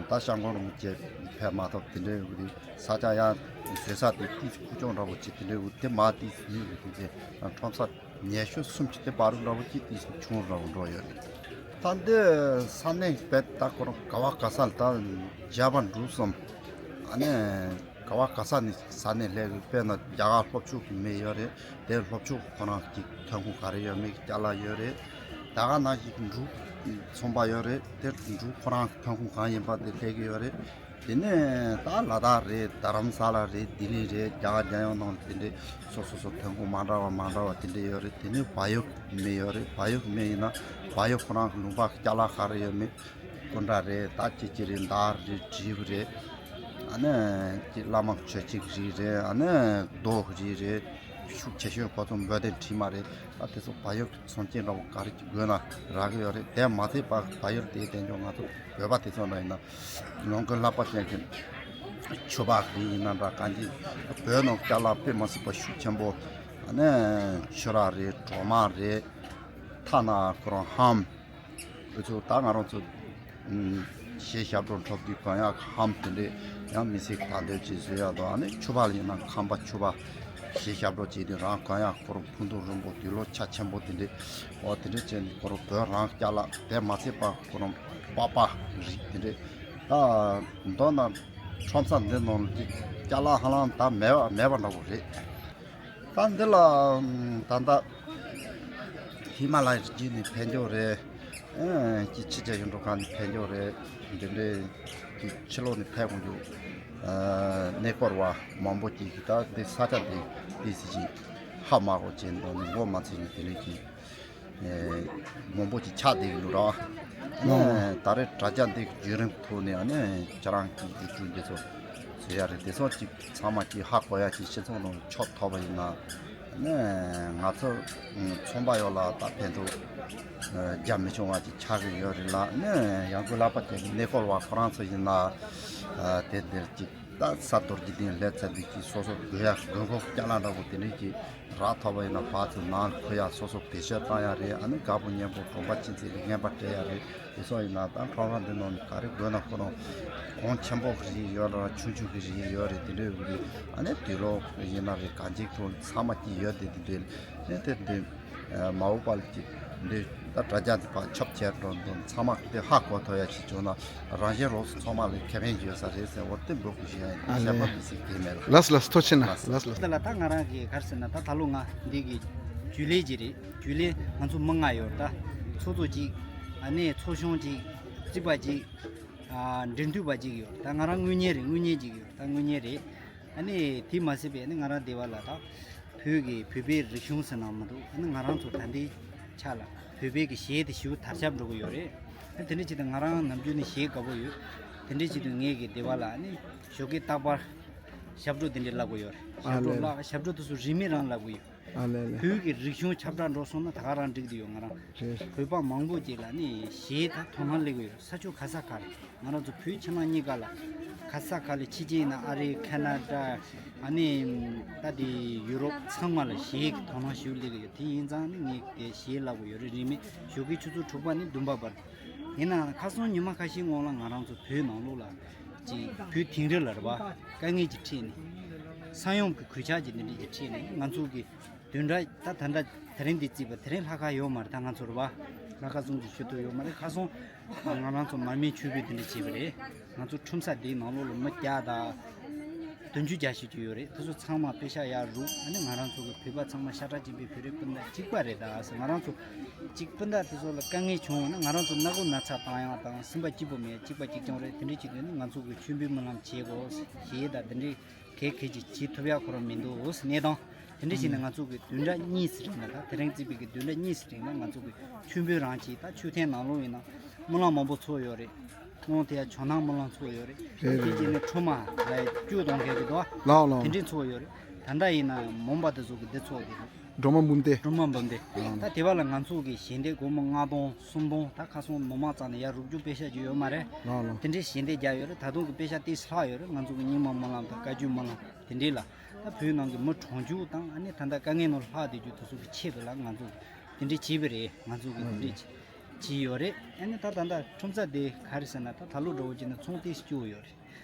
ད་ཤང་ཀང་རུ་མི་བཅས་ཕེབས་མ་ཐུབ། དེ་འདྲའི་ས་ཆ་ཡང་བཟོས་ས་དེ་ཁུལ་ཁུལ་ཆུང་འདྲ་བོ་ཅིག་དེ་འདྲའི་དེ་མ་དེ་ཡིན་དེ་ཁྲོམ་ས་ཉི་ཤུ་སུམ་ཅུ་དེ་བར་དུ་འདྲ་བོ་ཅིག་དེ་ཆུང་རུ་འགྲོ་ཡོད་རེད། ད་འདི་ས་གནས་བེད་ད་ཁོ་རང་ག་བ་ག་ས་ལ་ད་བརྒྱ་པ་འབྲུག་གསུམ། ཨ་ནི་ག་བ་ག་ས་ནས་ས་གནས་སླེབས་རེད། དཔེར་ན་རྒྱ་གར་ལྷོ་ཕྱོགས་ཀྱི་མི་ཡོད་རེད། དེ་ལྷོ་ཕྱོགས་ཁོ་རང་གི་ཐོན་ཁུངས་ག་རེ་ཡོད་མེད་ཀྱི་ཅ་ལག་ཡོད་རེད། ད་ག་ནང་བཞིན་འབྲུག་ཚོང་པ་ཡོད་རེད། དེ་འབྲུག་ཁོ་རང་གི་ཐོན་ཁུངས་གང་ཡིན་པ་དེ་སླེབས་ཀྱི་ཡོད་རེད། དེ་ནས་ད་ལ་དྭགས་རེད། རྡ་རམ་ས་ལ་རེད། ལྡི་ལི་རེད། རྒྱ་གར་རྒྱལ་ཡོངས་ནང་དེ་འདྲའི་སོ་སོ་སོ་ཐོན་ཁུངས་མ་འདྲ་བ་མ་འདྲ་བ་དེ་འདྲ་ཡོད་རེད། དེ་ནས་བལ་ཡུལ་མི་ཡོད་རེད། བལ་ཡུལ་མི་ཡིན་ན་བལ་ཡུལ་ཁོ་རང་གི་ལུང་པ་གི་ཅ་ལག་ག་རེ་ཡོད་མེད། སྐུ་འདྲ་རེད། ད་ཅི་ཅི་རེད། མདའ་རེད། དྲིལ་བུ་རེད། ཨ་ནི་ཅི་བླ་མ་མཆོད་ཅིག་རིགས་རེད། ཨ་ནི་རྡོ་རིགས་རེད། ཤུགས་ཆེ་ཤོས་ཁོ་ཚོ་འབོལ་གདན་བྲིས་མ་རེད། ད་དེ་ཚོ་བལ་ཡུལ་གི་ཚོང་ཅན་འདྲ་བོ་ག་རེ་ཅིག་དགོས་ན་རག་གི་ཡོད་རེད། དེ་མ་ཚད་པ་བལ་ཡུལ་དེའི་དེ་འཇོག་ང་ཚོ་བོད་པ་དེ་ཚོ་འདྲ་ཡིན་ན་ལོངས་སྐུ་ལྷག་པ་ཅན་གྱི་ཆུ་འབག་རིགས་ཡིན་ན་འདྲ། གང་ཅི་བོད་ནང་ཅ་ལག་དཔེ་མ་སྲིད་པ་ཤུགས་ཆེན་པོ། ཨ་ནི་ཆུ་རགས་རེད། གྲོ་མ་རེད། ཐ་ན་ཁོ་རང་ཧམ། འུ་ཚོ་ད་ང་རང་ཚོ་ཨུམ་གཞས་ཞབས་བྲོ་འཁྲབ་དུས་གང་ཡག་ཧམ་དེ་འདྲས་ཡང་མི་སེར་གྱི་ད་འདོད་ཅིག་བཟོས་ཡག་དང་། ཨ་ནི་ཕྱུ་པ་ལ་ཡིན་ན་ཁམས་པ་ཕྱུ་པ་གཞས་ཞབས་བྲོ་བྱས་ཏེ་རང་གང་ཡག་ཁོ་རང་ཕུ་ཐུང་རིང་པོ་དུས་ལོ་ཆ་ཆེན་པོ་དེ་འདྲས། འོ་དེ་འདྲས་བྱས་ནས་ཁོ་རང་བོད་རང་ཅ་ལག་དེ་མ་ཚད་པ་ཁོ་རང་པགས་པ་རིགས་དེ་འདྲས། ད་མདོར་ན་ཁྲོམ་ས་འདི་ནང་ལ་ཅིག་ཅ་ལག་ཧ་ལམ་ད་མེད་པ་མེད་པ་འདྲ་བོ་རེད། ད་འདི་ལ་ད་ལྟ་ཧི་མ་ལ་ཡའི་རི་རྒྱུད་ནས་ཕེབས་མགྱོགས་རེད། ཨ་ཅིག་ཕྱི་རྒྱལ་ཡུལ་གྲུ་ཁག་ནས་ཕེབས་མགྱོགས་རེད། འདི་འདྲའི་ཅིག་ཕྱི་ལོགས་ནས་ཕེབས་དགོས་རྒྱུ། ཨ་གནས་སྐོར་བ་མང་པོ་ཅིག་གིས་ད་འདི་ས་ཆ་འདི་འདི་སྲིད་ཅིག་ཧ་མ་གོ་བྱས་འདུག་ནས་མགོ་མ་ཚོས་ནས་དེ་འདྲའི་ཅིག་ཨེ་མང་པོ་ཅིག་ཆགས་བསྡད་ཀྱི་འདུག་ར། ཨ་ནི་ད་རེས་དྲ་རྒྱ་འདི་གི་བརྒྱུད་རིམ་ཐོག་ནས་ཨ་ནི་ཁྱེད་རང་གི་ཡུལ་གྲུ་འདི་ཚོ་བཟོ་ཡ་རེད། དེ་ཚོ་ཅིག་ཚང་མ་ཅིག་ཧ་གོ་ཡ་ཅིག་སྤྱི་ཚོགས་ནང་ཕྱོགས་ཐོབ་པ་ཡིན་ན། ཨ་ནི་ང་ཚོ་ཚོང་པ་ཡོངས་ལ་ད་ཕན་ཐོགས་རྒྱ་མི་ཆུང་བ་ཅིག་ཆགས་ཀྱི་ཡོད་རེད་ལ། ཨ་ནི་ཡང་སྒོས་ལྷག་པ་ཅན་གྱི་གནས་སྐོར་བ་ཁོ་རང་ཚོ་ཡིན་ན་དེ་འདིར་ཅིག་ད་ས་རྡོ་རྗེ་གདན་སླེབས་ཚར་དུས་ཀྱི་སོ་སོ་དགོས་ཡ་དགོས་མཁོ་སྐྱ་ལ་འདྲ་པོ་དེ་འདྲས་ཀྱི་རག་ཐུབ་པ་ཡིན་ན་ཕར་ཚུར་ནང་ལ་འཁོད་ཡ་སོ་སོ་བེད་སྤྱོད་བཏང་ཡ་རེད། ཨ་ནི་དགའ་པོ་མཉེས་པོ་གྲོང་པ་ཅི་ཚེ་ལ་རྔན་པ་སྤྲད་ཡ་རེད། དེ་སོགས་ཡིན་ན་ད་ཁྲོམ་ར་འདི་ནང་ག་རེ་དགོས་ན་ཁོ་རང་གོང་ཆེན་པོ་གི་རིགས་ཡོད་ར་ཆུང་ཆུང་གི་རིགས་ཡོད་རེད། དེ་འདྲས་ཀྱི་ཨ་ནི་དུག་ལོག་ཡིན་ན་རེད། གང་ཅིའི་ཐོག་ཚང་མ་ཅིག་ཡོད་དེ་དེ་འདྲས་ཨ་ནི་དེ་འདྲས། མ་འོངས་པ་ལ་ཅིག་འདི་ད་དྲ་རྒྱ་འདི་ཕར་ཁྱབ་ཆེར་འགྲོ་འདུག་ཚང་མ་དེ་ཧ་གོ་ཐུབ་ཡ་ཞིག་བྱུང་ན་རང་བཞིན་རོགས་སུ་ཚང་མ་ལ་ཁེ་ཕན་ཡོད་ས་རེད་ཟེར་འོ་དེ་འབོད་སྐུལ་ཞུ་ཡ་ཡིན། ཨ་ལས། གཞན་པ་མི་སྲིད་གི་མེད་ལ། ལགས་ལགས་ཐུགས་རྗེ་ཆེ་གནང་། ལགས་ལགས། དེ་ལ་ད་ང་རང་གི་ག་རེ་ཟེར་ན་ད་ད་ལོ་ང་འདི་གི་རྒྱུན་ལས་ཅིག་རེད། རྒྱུན་ལས་ང་ཚོ་མི་ལྔ་ཡོད་རེད། ད་ཚོགས་གཙོ་གཅིག་ཨ་ནི་ཚོགས་གཞོན་གཅིག་རྩིས་པ་གཅིག་ཨ་འབྲེལ་མཐུད་པ་གཅིག་ཡོད། ད་ང་རང་དངུལ་གཉེར་རེད། དངུལ་གཉེར་གཅིག་ཡོད། ད་དངུལ་གཉེར་རེད། ཨ་ནི་དེ་མ་ཟད་པའི་ཨ་ནི་ང་རང་སྡེ་བ་ལ་ད་བོད་ཀྱི་བོད་པའི་རིག་གཞུང་ཟེར་ན་མི་འདུག་ཨ་ནི་ང་རང་ཚོ་ད་ལྟའི་ཆ་ལ་བོད་པའི་གི་གཞས་དེ་ཞེ་པོ་དར་ཁྱབ་འགྲོ་གི་ཡོད་རེད། ཨ་དེ་འདྲ་བྱས་ཏེ་ང་རང་ནམ་རྒྱུན་ནས་གཞས་དགའ་པོ་ཡོད། དེ་འདྲ་བྱས་ཏེ་ངའི་གི་སྡེ་བ་ལ་ཨ་ནི་ཞོགས་ཀའི་རྟག་པར་ཞབས་བྲོ་དེ་འདྲ་བསླབ་གི་ཡོད་རེད། ཞབས་བྲོ་ཨ་ལས་ལས། བསླབ་ཞབས་བྲོ་དེ་ཚོ་རིན་མེད་རང་བསླབ་གི་ཡོད། ཨ་ལས་ལས། བོད་ཀྱི་རིག་གཞུང་ཁྱབ་བསྒྲགས་འགྲོ་སོང་ན་ད་ག་རང་འགྲིག་དུ་ཡོད། ང་རང་རེད། བོད་པ་མང་པོ་ཅིག་ལ་ནི་གཞས་ད་དོ་སྣང་སླེབས་ཀྱི་ཡོད། ས་ཕྱོགས་ག་ས་ག་རེད། ང་རང་ཚོ་བོད་ཕྱི་ནང་གཉིས་ཀ་ལ་ག་ས་ག་ལ་ཕྱི་རྒྱལ་ཡིན་ན་ཨ་རི་ཁ་ན་ཌ་ཨ་ནི་ད་དེ་ཡུ་རོབ་ཚང་མ་ལ་གཞས་ཀྱི་དོ་སྣང་ཞེ་པོ་སླེབས་ཀྱི་ཡོད། དེ་ཡིན་ཙང་ནི་ངས་དེ་གཞས་བསླབ་ཀྱི་ཡོད་རེད། རིན་མེད་ཞོགས་ཀའི་ཆུ་ཚོད་དྲུག་པ་ནས་བདུན་པ་བར། ཡིན་ནའང་ཁ་སང་ཉི་མ་ཁ་ཤས་སྔོན་ལ་ང་རང་ཚོ་བོད་ནང་ལོགས་ལ་ཅིག་བོད་དིང་རི་ལ་རེད་པ། དཀའ་ངལ་ཅིག་འཕྲད་ནས་ས་ཡོམ་གྱི་གོད་ཆག་ཅིག་འདི་འདྲ་ཅིག་འཕྲད་ནས་ང་ཚོ་གི་བདུན་ཕྲག་ད་ད་ལྟ་དེ་རིང་འདི་བརྩིས་པ་དེ་རིང་ལྷག་ཁ་ཡོད་མ་རེད། ད་ང་ཚོ་རེད་པ། ལྷག་ཁ་གསུམ་གྱི་ཤུལ་དུ་ཡོད་མ་རེད། ཁ་སང་ང་རང་ཚོ་མར་མེ་མཆོད་འབུལ་འདི་འདྲ་བྱས་པ་རེད། ང་ཚོ་ཁྲོམ་ས་འདིའི་ནང་ལོགས་ལ་མི་བརྒྱ་དང་བདུན་ཅུ་བརྒྱད་ཅུ་ཅིག་ཡོད་རེད། དེ་ཚོ་ཚང་མ་པེ་ཤག་ཡར་རུག་ཨ་ནི་ང་རང་ཚོ་གི་བོད་པ་ཚང་མ་ཤ་ཁྲག་གཅིག་པའི་བོད་རིགས་སྤུན་ཟླ་གཅིག་པ་རེད། ད་ང་རང་ཚོ་གཅིག་སྤུན་ཟླ་དེ་ཚོ་ལ་དཀའ་ངལ་བྱུང་བ་ན་ང་རང་ཚོ་སྣ་སྒོ་ན་ཚ་བཏང་ཡག་དང་སེམས་པ་སྐྱིད་པོ་མེད་གཅིག་པ་གཅིག་རྐྱང་རེད། དེ་འདྲ་བྱེད་དུས་ནི་ང་ཚོ་གི་མཆོད་འབུལ་སྨོན་ལམ་བྱེད་དགོས་ཞེས་དང་དེ་འདྲའི་གལ་གལ་ཆེ་བྱེད་ཐུབ་ཡག་ཁོ་རང་མི་འདུག་གནས་སྟངས་དེ་འདྲ་བྱས་ནས་ང་ཚོ་གི་བདུན་ཕྲག་གཉིས་ཙམ་རིང་ལ་ད་དེ་རིང་བརྩིས་པའི་གི་བདུན་ཕྲག་གཉིས་ཙམ་རིང་ལ་ང་ཚོ་གི་མཆོད་འབུལ་རང་བྱེད། ད་མཆོད་རྟེན་ནང་ལོགས་ཡིན་ན་སྨོན་ལམ་མང་པོ་ཚོགས་ཡོད་རེད། སྔོན་དེ་ཡང་ཇོ་ནང་སྨོན་ལམ་ཚོགས་ཡོད་རེད། ལགས་རེད། དེ་རྗེས་ནས་ཁྲོ་མ་ལ་སྐྱོ་གཏོང་མཁན་གྱི་འདུག་ལགས་ལགས། དེ་འདྲས་ཚོགས་ཡོད་རེད། ད་ལྟ་ཡིན་ན་མོན་པ་དེ་ཚོ་གི་འདི་ཚོགས་དེ་སྒྲོལ་མ་འབུམ་སྡེ། སྒྲོལ་མ་འབུམ་སྡེ། ལགས་ལགས། ད་དེ་བ་ལ་ང་ཚོ་གི་ཞལ་འདེབས་སྒོར་མོ་ལྔ་སྟོང་སུམ་སྟོང་ད་ཁ་སང་མི་མང་ཙམ་ནས་ཡར་རུབ་རྒྱུ་པེ་ཤག་ཅིག་ཡོད་མ་རེད། ལགས་ལགས། དེ་འདྲས་ཞལ་འདེབས་རྒྱག་ཡོད་རེད། ད་དུང་གི་པེ་ཤག་ཏིས་ལྷག་ཡོད་རེད། ང་ཚོ་གི་རྙིང་མ་སྨོན་ལམ་དང་བཀའ་བརྒྱུད་སྨོན་ལམ་དེ་འདྲས་ལ་ད་བོད་ནང་གི་མི་གྲོང་ཆུང་དང་ཨ་ནི་ད་ལྟ་དཀའ་ངལ་ནང་ལྷག་བསྡད་རྒྱུ་དེ་ཚོ་གི་ཆེད་དུ་ལ་ང་ཚོ་གི་དེ་འདྲས་བྱས་པ་རེད། ང་ཚོ་གི་དེ་འདྲས་བྱས་ཡོད་རེད། ཨ་ནི་ད་ད་ལྟ་ཁྲོམ་ས་དེ་ག་རེ་ཟེར་ན་ད་ད་ལོ་འདྲ་བོ་བྱས་ན་ཚོང་ཏིས་སྐྱོ་ཡོད་རེད།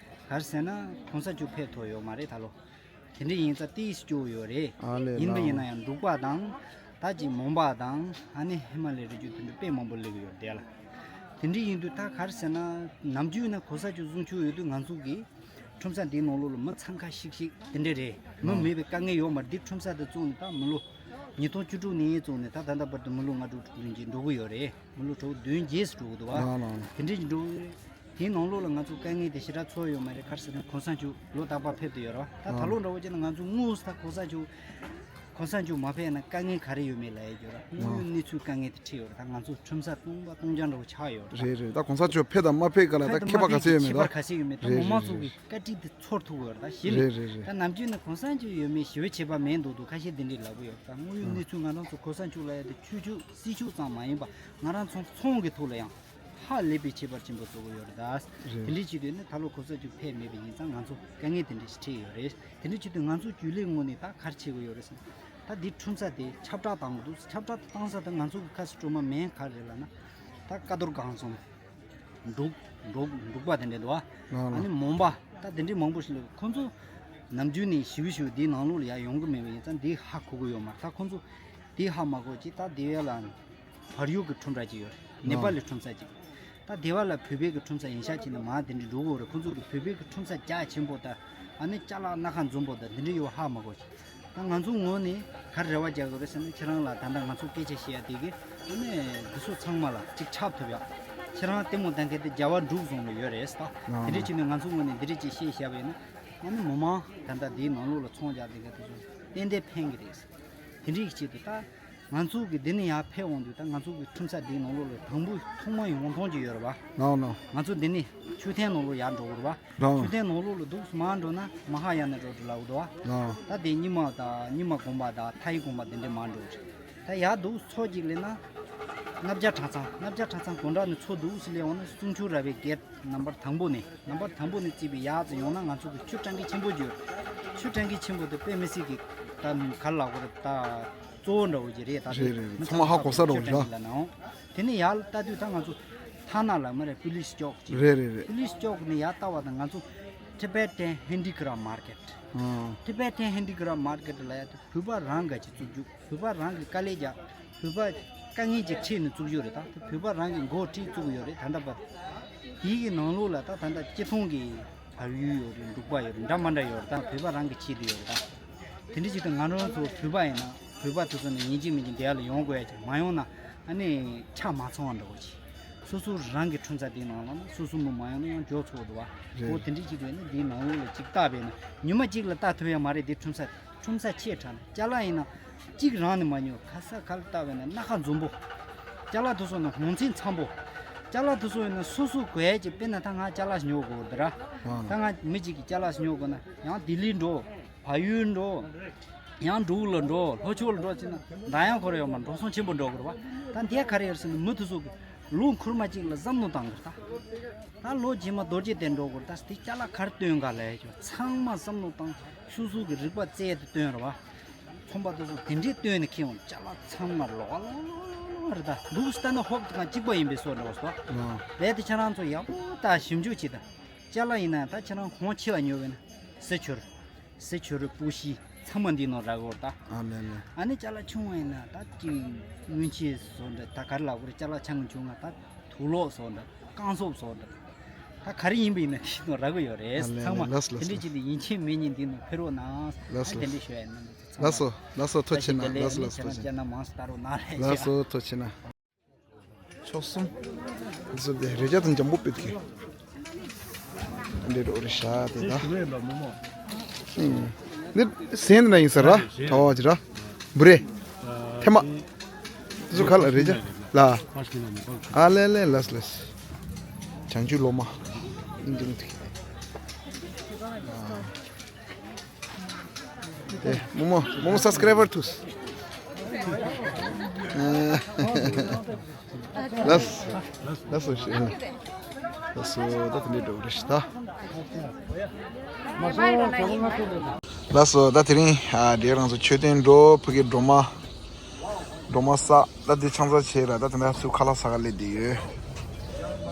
ག་རེ་ཟེར་ན་གོང་ས་མཆོག་ཕེབས་ཐུབ་ཡོད་མ་རེད་ད་ལོ། དེ་འདྲ་ཡིན་ཙང་ཏིས་སྐྱོ་ཡོད་རེད། ཨ་ལས་ཡིན་པ་ལགས། ཡིན་ན་ཡང་འབྲུག་པ་དང་ད་ཅིག་མོན་པ་དང་ཨ་ནི་ཧི་མ་ལའི་རི་རྒྱུད་དེ་འདྲ་དཔེ་མང་པོ་སླེབས་ཡོད་རེད་ལ། དེ་འདྲ་ཡིན་དུས་ད་ག་རེ་ཟེར་ན་ནམ་རྒྱུན་ན་གོང་ས་མཆོག་གསུང་ཆོས་ཡོད་དུས་ང་ཚོ་གི་ཁྲོམ་ས་འདིའི་ནང་ལོགས་ལ་མི་འཚང་ཁ་ཤིག་ཤིག་དེ་འདྲ་རེད། མི་ཨ་མེད་པའི་དཀའ་ངལ་ཡོད་མ་རེད། འདི་ཁྲོམ་ས་དེ་བཙུགས་ནས་ད་མི་ལོ་ཉིས་སྟོང་བཅུ་དྲུག་ནས་བཙུགས་ནས་ད་ད་ལྟ་བར་དུ་མི་ལོ་ལྔ་དྲུག་དྲུག་བདུན་ཅིག་འགྲོ་གི་ཡོད་རེད། མི་ལོ་དྲུག་བདུན་བརྒྱད་ཙམ་འགྲོ་གི་འདུག་ཨ། ལགས་ལགས། དེ་འདྲ་ཅིག་འགྲོ་གི་རེད། དེའི་ནང་ལོགས་ལ་ང་ཚོ་དཀའ་ངལ་དེ་ཞེ་དྲག་ཚོར་ཡོད་མ་རེད། ག་རེ་ཟེར་ན་གོང་ས་མཆོག་ལོ་རྟག་པར་ཕེབས་བསྡད་ཡོད་རེད་བ། ད་ད་ལོ་འདྲ་བོ་བྱས་ན་ང་ཚོ་དངོས་སུ་ད་གོང་ས་མཆོག་གོང་ས་མཆོག་མ་ཕེབས་ན་དཀའ་ངལ་ག་རེ་ཡོད་མེད་ལབ་ཡས་ཡོད་རེད། དངོས་ཡོད་གནས་ཚུལ་དཀའ་ངལ་དེ་འཕྲད་ཡོད་རེད། ད་ང་ཚོ་ཁྲོམ་ས་སྟོང་པ་སྟོང་རྐྱང་འདྲ་བོ་ཆགས་ཡོད་རེད། རེད་རེད། ད་གོང་ས་མཆོག་ཕེབས་དང་མ་ཕེབས་ག་ལ་ད་ཕེབས་དང་མ་ཁྱད་པར་ག་ཕེབས་ཚོད་ཀྱི་ཡོད་མེད་ད། ཁྱད་པར་ག་ཚོད་ཡོད་མེད་ད། རེད་མི་མང་ཚོ་རེད་གི་རེད། བཀའ་དྲིན་དེ་ཚོར་ཐུབ་ཀྱི་ཡོད་རེད། ད་གཞི་ནས་རེད་རེད་རེད། ད་ནམ་རྒྱུན་ནས་གོང་ས་མཆོག་ཡོད་མེད་ཞེ་པོ་བྱེད་པ་མེད་མདོག་མདོག་ཁ་ཤས་དེ་འདྲས་ལབ་ཀྱི་ཡོད་རེད། ད་དངོས་ཡོད་གནས་ཚུལ་ང་རང་ཚོ་གོང་ས་མཆོག་ལབ་ཡས་དེ་ཆོས་ཕྱོགས་སྲིད་ཕྱོགས་ཙམ་མ་ཡིན་པ་ང་རང་ཚོ་ཚོང་གི་ཐོག་ལ་ཡང་ཧ་ལས་པའི་ཁྱད་པར་ཆེན་པོ་བཟོ་གི་ཡོད་རེད་ད། རེད། དེ་འདྲའི་ཆེད་དུ་ནི་ད་ལོ་གོང་ས་མཆོག་ཕེབས་མེད་པ་ཡིན་ཙང་ང་ཚོ་དཀའ་ངལ་དེ་འདྲ་ཞིག་འཕྲད་ཡོད་རེད། དེ་འདྲའི་ཆེད་དུ་ང་ཚོ་རྒྱུན་ལས་ངོས་ནས་ད་ག་རེ་བྱེད་དགོས་ཡོད་རེད་ཟེར་ན། ད་འདི་ཁྲོམ་ས་དེ་ཁྱབ་བསྒྲགས་བཏང་དགོས་འདུག་ཁྱབ་བསྒྲགས་བཏང་ས་ད་ང་ཚོ་གི་ཁ་སི་སྤྲོ་མ་མེད་ག་རེ་རེད་ལབ་ན། ད་ཀ་རྡོར་སྒང་གསུམ། འབྲུག་འབྲུག་འབྲུག་པ་དེ་འདྲ་འདུག་ཨ། ལགས་ལགས། ཨ་ནི་མོན་པ་ད་དེ་འདྲའི་མང་པོ་ཞིག་ལ་ཁོང་ཚོ་ནམ་རྒྱུན་ནས་ཞེ་པོ་ཞེ་པོ་འདིའི་ནང་ལོགས་ལ་ཡར་ཡོང་གི་མེད་པ་ཡིན་ཙང་འདི་ཧ་གོ་གི་ཡོད་མ་རེད། ད་ཁོང་ཚོ་འདི་ཧ་མ་གོ་ཅིག་ད་དེ་བས་ལ་བར་ཡུལ་གྱི་ཁྲོམ་ར་ཅིག་ཡོད་རེད། ནེ་པ་ལི་ཁྲོམ་ས་ཅིག་ད་དེ་བ་ལ་བོད་པའི་གི་ཁྲོམ་ས་ཡིན་ཤག་ཅིག་ནས་མར་དེ་འདྲ་འགྲོ་གི་ཡོད་རེད། ཁོང་ཚོ་གི་བོད་པའི་གི་ཁྲོམ་ས་རྒྱ་ཆེན་པོ་ད་ཨ་ནི་ཅ་ལག་སྣ་ཁ་འཛོམས་པོ་ད་དེ་འདྲ་ཡོད་ཧ་མ་གོ་ཅིག་ད་ང་ཚོ་ངོས་ནས་ག་རེ་རེ་བ་རྒྱག་དགོས་རེད་ཟེར་ན་ཁྱེད་རང་ལ་ད་ལྟ་ང་ཚོ་སྐད་ཆ་བཤད་ཡ་དེ་གི་ཨ་ནི་འདི་ཚོ་ཚང་མ་ལ་ཅིག་ཁྱབ་ཐུབ་ཡ། ཁྱེད་རང་ལྟད་མོ་ལྟ་མཁན་དེ་རྒྱལ་བ་འབྲུག་རྫོང་ལ་ཡོད་རེད་ད། དེ་འདྲ་བྱས་ནས་ང་ཚོ་ངོས་ནས་འདི་འདྲ་ཅིག་བཤད་བཞག་པ་ཡིན་ན་ཨ་ནི་མི་མང་ད་ལྟ་འདིའི་ནང་ལོགས་ལ་ཚོང་རྒྱག་དེ་ག་དེ་ཚོ་ཏན་ཏན་ཕན་གི་རེད། དེ་འདྲའི་གི་ཆེད་དུ་ད། ང་ཚོ་གི་འདི་ནས་ཡར་ཕེབས་འོང་དུས་ད་ང་ཚོ་གི་ཁྲོམ་ས་འདིའི་ནང་ལོགས་ལ་དང་པོ་ཐོག་མ་ཡོང་མཐོང་གི་ཡོད་རེད་བ། ལགས་ལགས། ང་ཚོ་འདི་ནས་མཆོད་རྟེན་ནང་ལོགས་ཡར་འགྲོ་གི་རེད་བ། ལགས། མཆོད་རྟེན་ནང་ལོགས་ལ་འདུག་སེ་མར་འགྲོ་ན་མ་ཧཱ་ཡ་ན་རོ་ཌི་ལབ་ཀྱི་འདུག་བ། ལགས། ད་དེ་རྙིང་མ་དང་རྙིང་མ་དགོན་པ་དང་ཐའི་དགོན་པ་འདི་འདྲས་མར་འགྲོ་གི་རེད། ད་ཡར་འདུག་སེ་ཕྱོགས་གཅིག་ལ་ན་ སྣབས་རྒྱ་གྲྭ་ཚང་། སྣབས་རྒྱ་གྲྭ་ཚང་དགོང་དག་ནས་ཚོགས་འདུག་ཟེར་ལས་འོང་ན་གསུང་ཆོས་ར་བའི་གེ་ཊི་ནམ་བར་དང་པོ་ནས། ནམ་བར་དང་པོ་ནས་བརྩིས་པའི་ཡར་ཙམ་ཡོང་ན་ང་ཚོ་གི་ཆུ་གྲང་གི་ཆེན་པོ་ཡོད། ཆུ་གྲང་གི་ཆེན་པོ་དེ་དཔེ་མི་སྲིད་ཀྱི་ད་ག་ལ་གོ་རེད། ད་གཙོ་བོ་འདྲ་བོ་ཅིག་རེད། ད་རེད་རེད་རེད། མི་ཚང་མ་ཧ་གོ་ས་ཆུ་འདྲ་བོ་ཅིག་གྲང་གི་ལ་ནའང་། དེ་ནས་ཡར་ལ་ལྟ་དུས་ད་ང་ཚོ་ཐ་ན་ལ་མ་རེད། པུ་ལིས་ཅོག་ཅིག་རེད་རེད་རེད། པུ་ལིས་ཅོག་ནས་ཡར་ལྟ་བ་དང་ང་ཚོ་Tibetan Handicraft Market། ཨང་། Tibetan Handicraft Market་ལ་ཡར་དུ་བོད་པ་རང་ག་ཅིག་བཙུགས་རྒྱུ། བོད་པ་རང་གི་དཀའ་ལས་རྒྱག་བོད་པ་དཀའ་ངལ་ཅིག་འཕྲད་ནས་བཙུགས་ཡོད་རེད། ད་བོད་པ་རང་གི་མགོ་ཁྲིད་བཙུགས་ཡོད་རེད། ད་ལྟ་བར་དེའི་གི་ནང་ལོགས་ལ་ད་ད་ལྟ་སྤྱི་ཚོགས་ཀྱི་བལ་ཡུལ་ཡོད་རེད། འབྲུག་པ་ཡོད་རེད། འདྲ་མ་འདྲ་ཡོད་རེད། ད་བོད་པ་རང་གི་ཆེད་དུ་ཡོད་རེད། ད་དེ་འདྲ་ཅིག་ད་ང་རང་ཚོ་བོད་པ་ཡིན་ན་བོད་པ་དེ་ཚོ་ནི་ཡིན་གཅིག་མིན་གཅིག་འདི་ཡ་ལ་ཡོང་དགོས་ཡ་ཅིག་མ་ཡོང་ན་ཨ་ནི་ཆ་མ་ཚང་བ་འདྲ་བོ་ཅིག་སོ་སོ་རང་གི་འཁྲུངས་ས་དེའི་ནང་ལ་ན་སོ་སོ་མི་མ་ཡོང་ན་ཡང་འཇོག་ཆོག་འདུག་བ། རེད། འོ་དེ་འདྲ་ཅིག་ཡོད་ན་འདིའི་ནང་ལོགས་ལ་ཅིག་བལྟ་བས་ན་ཉི་མ་གཅིག་ལ་བལྟ་ཐུབ་ཡ་མ་རེད། འདི་འཁྲུངས་ས། ཁྲོམ་ས་ཆེ་དྲགས་ན་ཅ་ལག་ཡིན་ན་གཅིག་རང་ནས་མ་ཉོ། ག་ས་ག་ལ་ལྟ་བས་ན་སྣ་ཁ་འཛོམས་པོ། ཅ་ལག་དེ་ཚོ་ནི་ཧོང་ཚིང་འཚམ་པོ། ཅ་ལག་དེ་ཚོ་ཡིན་ན་སོ་སོ་དགོས་ཡ་ཅིག་དཔེར་ན་ད་ང་ཅ་ལག་ཉོ་དགོས་འདི་ར། ཨང་། ད་ང་མི་གཅིག་གིས་ཅ་ལག་ཉོ་དགོས་ན་ཡང་ལྡི་ལི་འགྲོ། བལ་ཡུལ་འགྲོ། ཡང་འབྲུག་ལ་འགྲོ། ལྷོ་ཕྱོགས་ལ་འགྲོ་ཅེ་ན་ད་ཡང་ཁོ་ར་ཡོད་མ་འགྲོ་སོང་ཆེན་པོ་འགྲོ་དགོས་ར་བ། ད་འདི་ག་རེ་ཡོད་ཟེར་ན་མི་དེ་ཚོ་གི་ལོ་འཁོར་མ་གཅིག་ལ་བསམ་བློ་བཏང་གི་རེད་ད། ད་ལོ་རྗེས་མ་རྡོ་རྗེ་དེ་འགྲོ་དགོས་རེད་ད། དེ་ཅ་ལག་ག་རེ་སྟོན་ག་ལས་ཡོད་ཚང་མ་བསམ་བློ་བཏང་། སོ་སོ་གི་རིག་པ་རྩལ་དུ་སྟོན་ར་བ། ཚོང་པ་དེ་ཚོ་དེ་འདྲའི་སྟོན་ནས་ཁྱེར་འོང་ཅ་ལག་ཚང་མ་ལོག་ལོག་ལོག་ལོག་རེད་ད། འདུག་སྟེ་ན་ཧོབ་དང་གཅིག་པ་ཡིན་པའི་བཟོ་འདྲ་བ་སོ། ཨ། རྦད་དེ་ཁྱེད་རང་ཚོ་ཡག་པོ་ད་ཞིབ་འཇུག་བྱེད་དང་། ཅ་ལག་ཡིན་ན་ད་ཁྱེད་རང་ཧོང་ཆེ་བ་ཉོ་བས་ན་སི་ཆུར། སི་ཆུར་པུ་ཤི་ཚང་མ་འདི་ནང་རག་གོ་ད། ཨ་ལེ་ལེ། ཨ་ནི་ཅ་ལག་ཆུང་བ་ཡིན་ན་ད་ཅིག་སྔོན་ཆད་བཟོ་འདྲ་ད་ག་རེ་ལབ་དགོས་རེད། ཅ་ལག་ཆང་ཆུང་ང་ད་དུག་ལོག་བཟོ་འདྲ་རྐང་སོབ་བཟོ་འདྲ་ད་ག་རེ་ཡིན་པ་ཡིན་ན་འདི་ནང་རག་གི་ཡོད་རེད། ཨ་ལེ་ཚང་མ་ལེ་ལགས་སོ་དེ་ལགས་འདྲས་སོ། ཅིག་ལ་ཡིན་ཆེན་མེད་ཉིན་འདི་ནང་ཕེབས་རོགས་གནང་། ལགས་ཨ་སོ། དེ་འདྲས་ཞུ་ཡ་ཡིན་ན་འདི་ཚང་མ། ལགས་སོ་ལགས་སོ་ཐུགས་རྗེ་ཆེ་གནང་། ལགས་སོ་ལགས་སོ་ཐུགས་རྗེ་ཆེ་གནང་། ཁྱེད་རང་ཅག་ན་མང་སུ་ལྟ་རོགས་གནང་ལེ། ལགས་སོ་ཐུགས་རྗེ་ཆེ་གནང་། མཆོག་གསུམ། འདི་ཚོ་དེ་རེ་ཅག་དང་འཇམ་པོ་པེ་ཐི་གི་འདི་རོ་རེ་ཤ་དེ་ད། ཨུམ། འདི་སེན་ན་ཡིན་ས་ར་གྲྭ་བ་ཅི་ར་འབུ་རེ་ཐེ་མ། འདི་ཚོ་ག་ལ་རེ་ཅག་ལ། ཨ་ལེ་ལེ་ལགས་ལགས། བྱང་ཆུབ་སློབ་མ། ཨིན་ཇི་ནི་ཐིག་ཨེ། མོ་མོ་མོ་མོ་སབ་སི་ཀ་རའི་བར་ཐུགས། ལགས། ལགས་སོ་ཤེས། ལགས་སོ་ད་དེ་འདྲའི་འགྲོ་རེ་ཞིག་ད། ལགས་སོ་ད་དེ་རིང་ཨ་འདྲའི་རང་ཚོ་མཆོད་རྟེན་འགྲོ་ཕ་གི་སྒྲོལ་མ། སྒྲོལ་མ་ས་ད་དེ་ཆང་ས་བྱས་ར་ད་དེ་འདྲ་ཚུར་ཁ་ལག་ཟ་ག་སླེབས་བསྡད་ཡོད།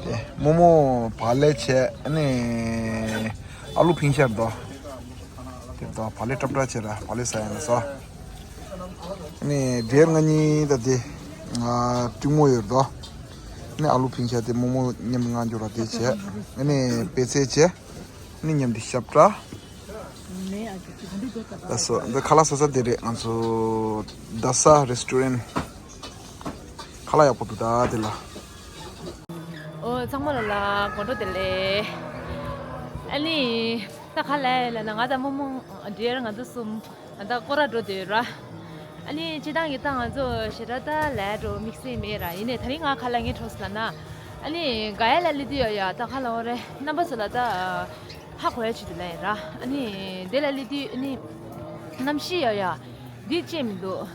དེ་མོ་མོ་བག་ལེབ་བྱས་ཨ་ནི་ཨ་ལུ་ཕིང་ཤར་དོ། དེ་དང་བག་ལེབ་ཀྲབ་ཀྲབ་བྱས་ར་བག་ལེབ་ཟ་ཡ་ན་ཟ། ཨ་ནི་འབྲས་ལྔ་གཉིས་ད་དེ་ང་ཏྲིང་མོ་ཡོད་དོ། ཨ་ནི་ཨ་ལུ་ཕིང་ཤར་དེ་མོ་མོ་མཉམ་དུ་ང་འགྱོ་ར་དེ་བྱས། ཨ་ནི་པད་ཚལ་བྱས། ཨ་ནི་མཉམ་དུ་ཞབས་ཀྲ། ལགས་སོ། འདི་ཁ་ལག་ཟ་ས་དེ་རེད། ང་ཚོ་རྡ་ས་རེ་སི་ཊོ་རེན་ཊི། ཁ་ལག་ཡག་པོ་འདུག་ད་དེ་ལ། ཨོ་ཚང་མ་ལ་ལ་དགོང་དྲོ་བདེ་ལེགས། ཨ་ནི་ད་ག་ལ་ལ་ན་ང་དང་རྨོ་མོ་འདྲེར་ང་ཚོ་གསུམ་ད་སྐོར་ར་འགྲོ་བསྡད་ཡོད་ར། ཨ་ནི་སྤྱིར་བཏང་གི་ད་ང་ཚོ་ཞེ་དྲག་ད་ལས་འགྲོ་དམིགས་བསལ་མེད་ར། ཡིན་ནའི་ད་རིང་ང་ག་ལ་ངའི་གྲོགས་སུ་ལ་ན། ཨ་ནི་ག་ཡ་ལ་ལི་དུ་ཡོད་ཡ་ད་ག་ལ་འོ་རེད། རྣམ་པ་ཚོ་ལ་ད་ཧ་གོ་ཡ་ཆེད་དུ་ལ་ཡིན་ར། ཨ་ནི་དེ་ལ་ལི་དུ་ཨ་ནི་གནམ་གཤིས་ཡོད་ཡ་འདི་བཅད་མི་འདུག་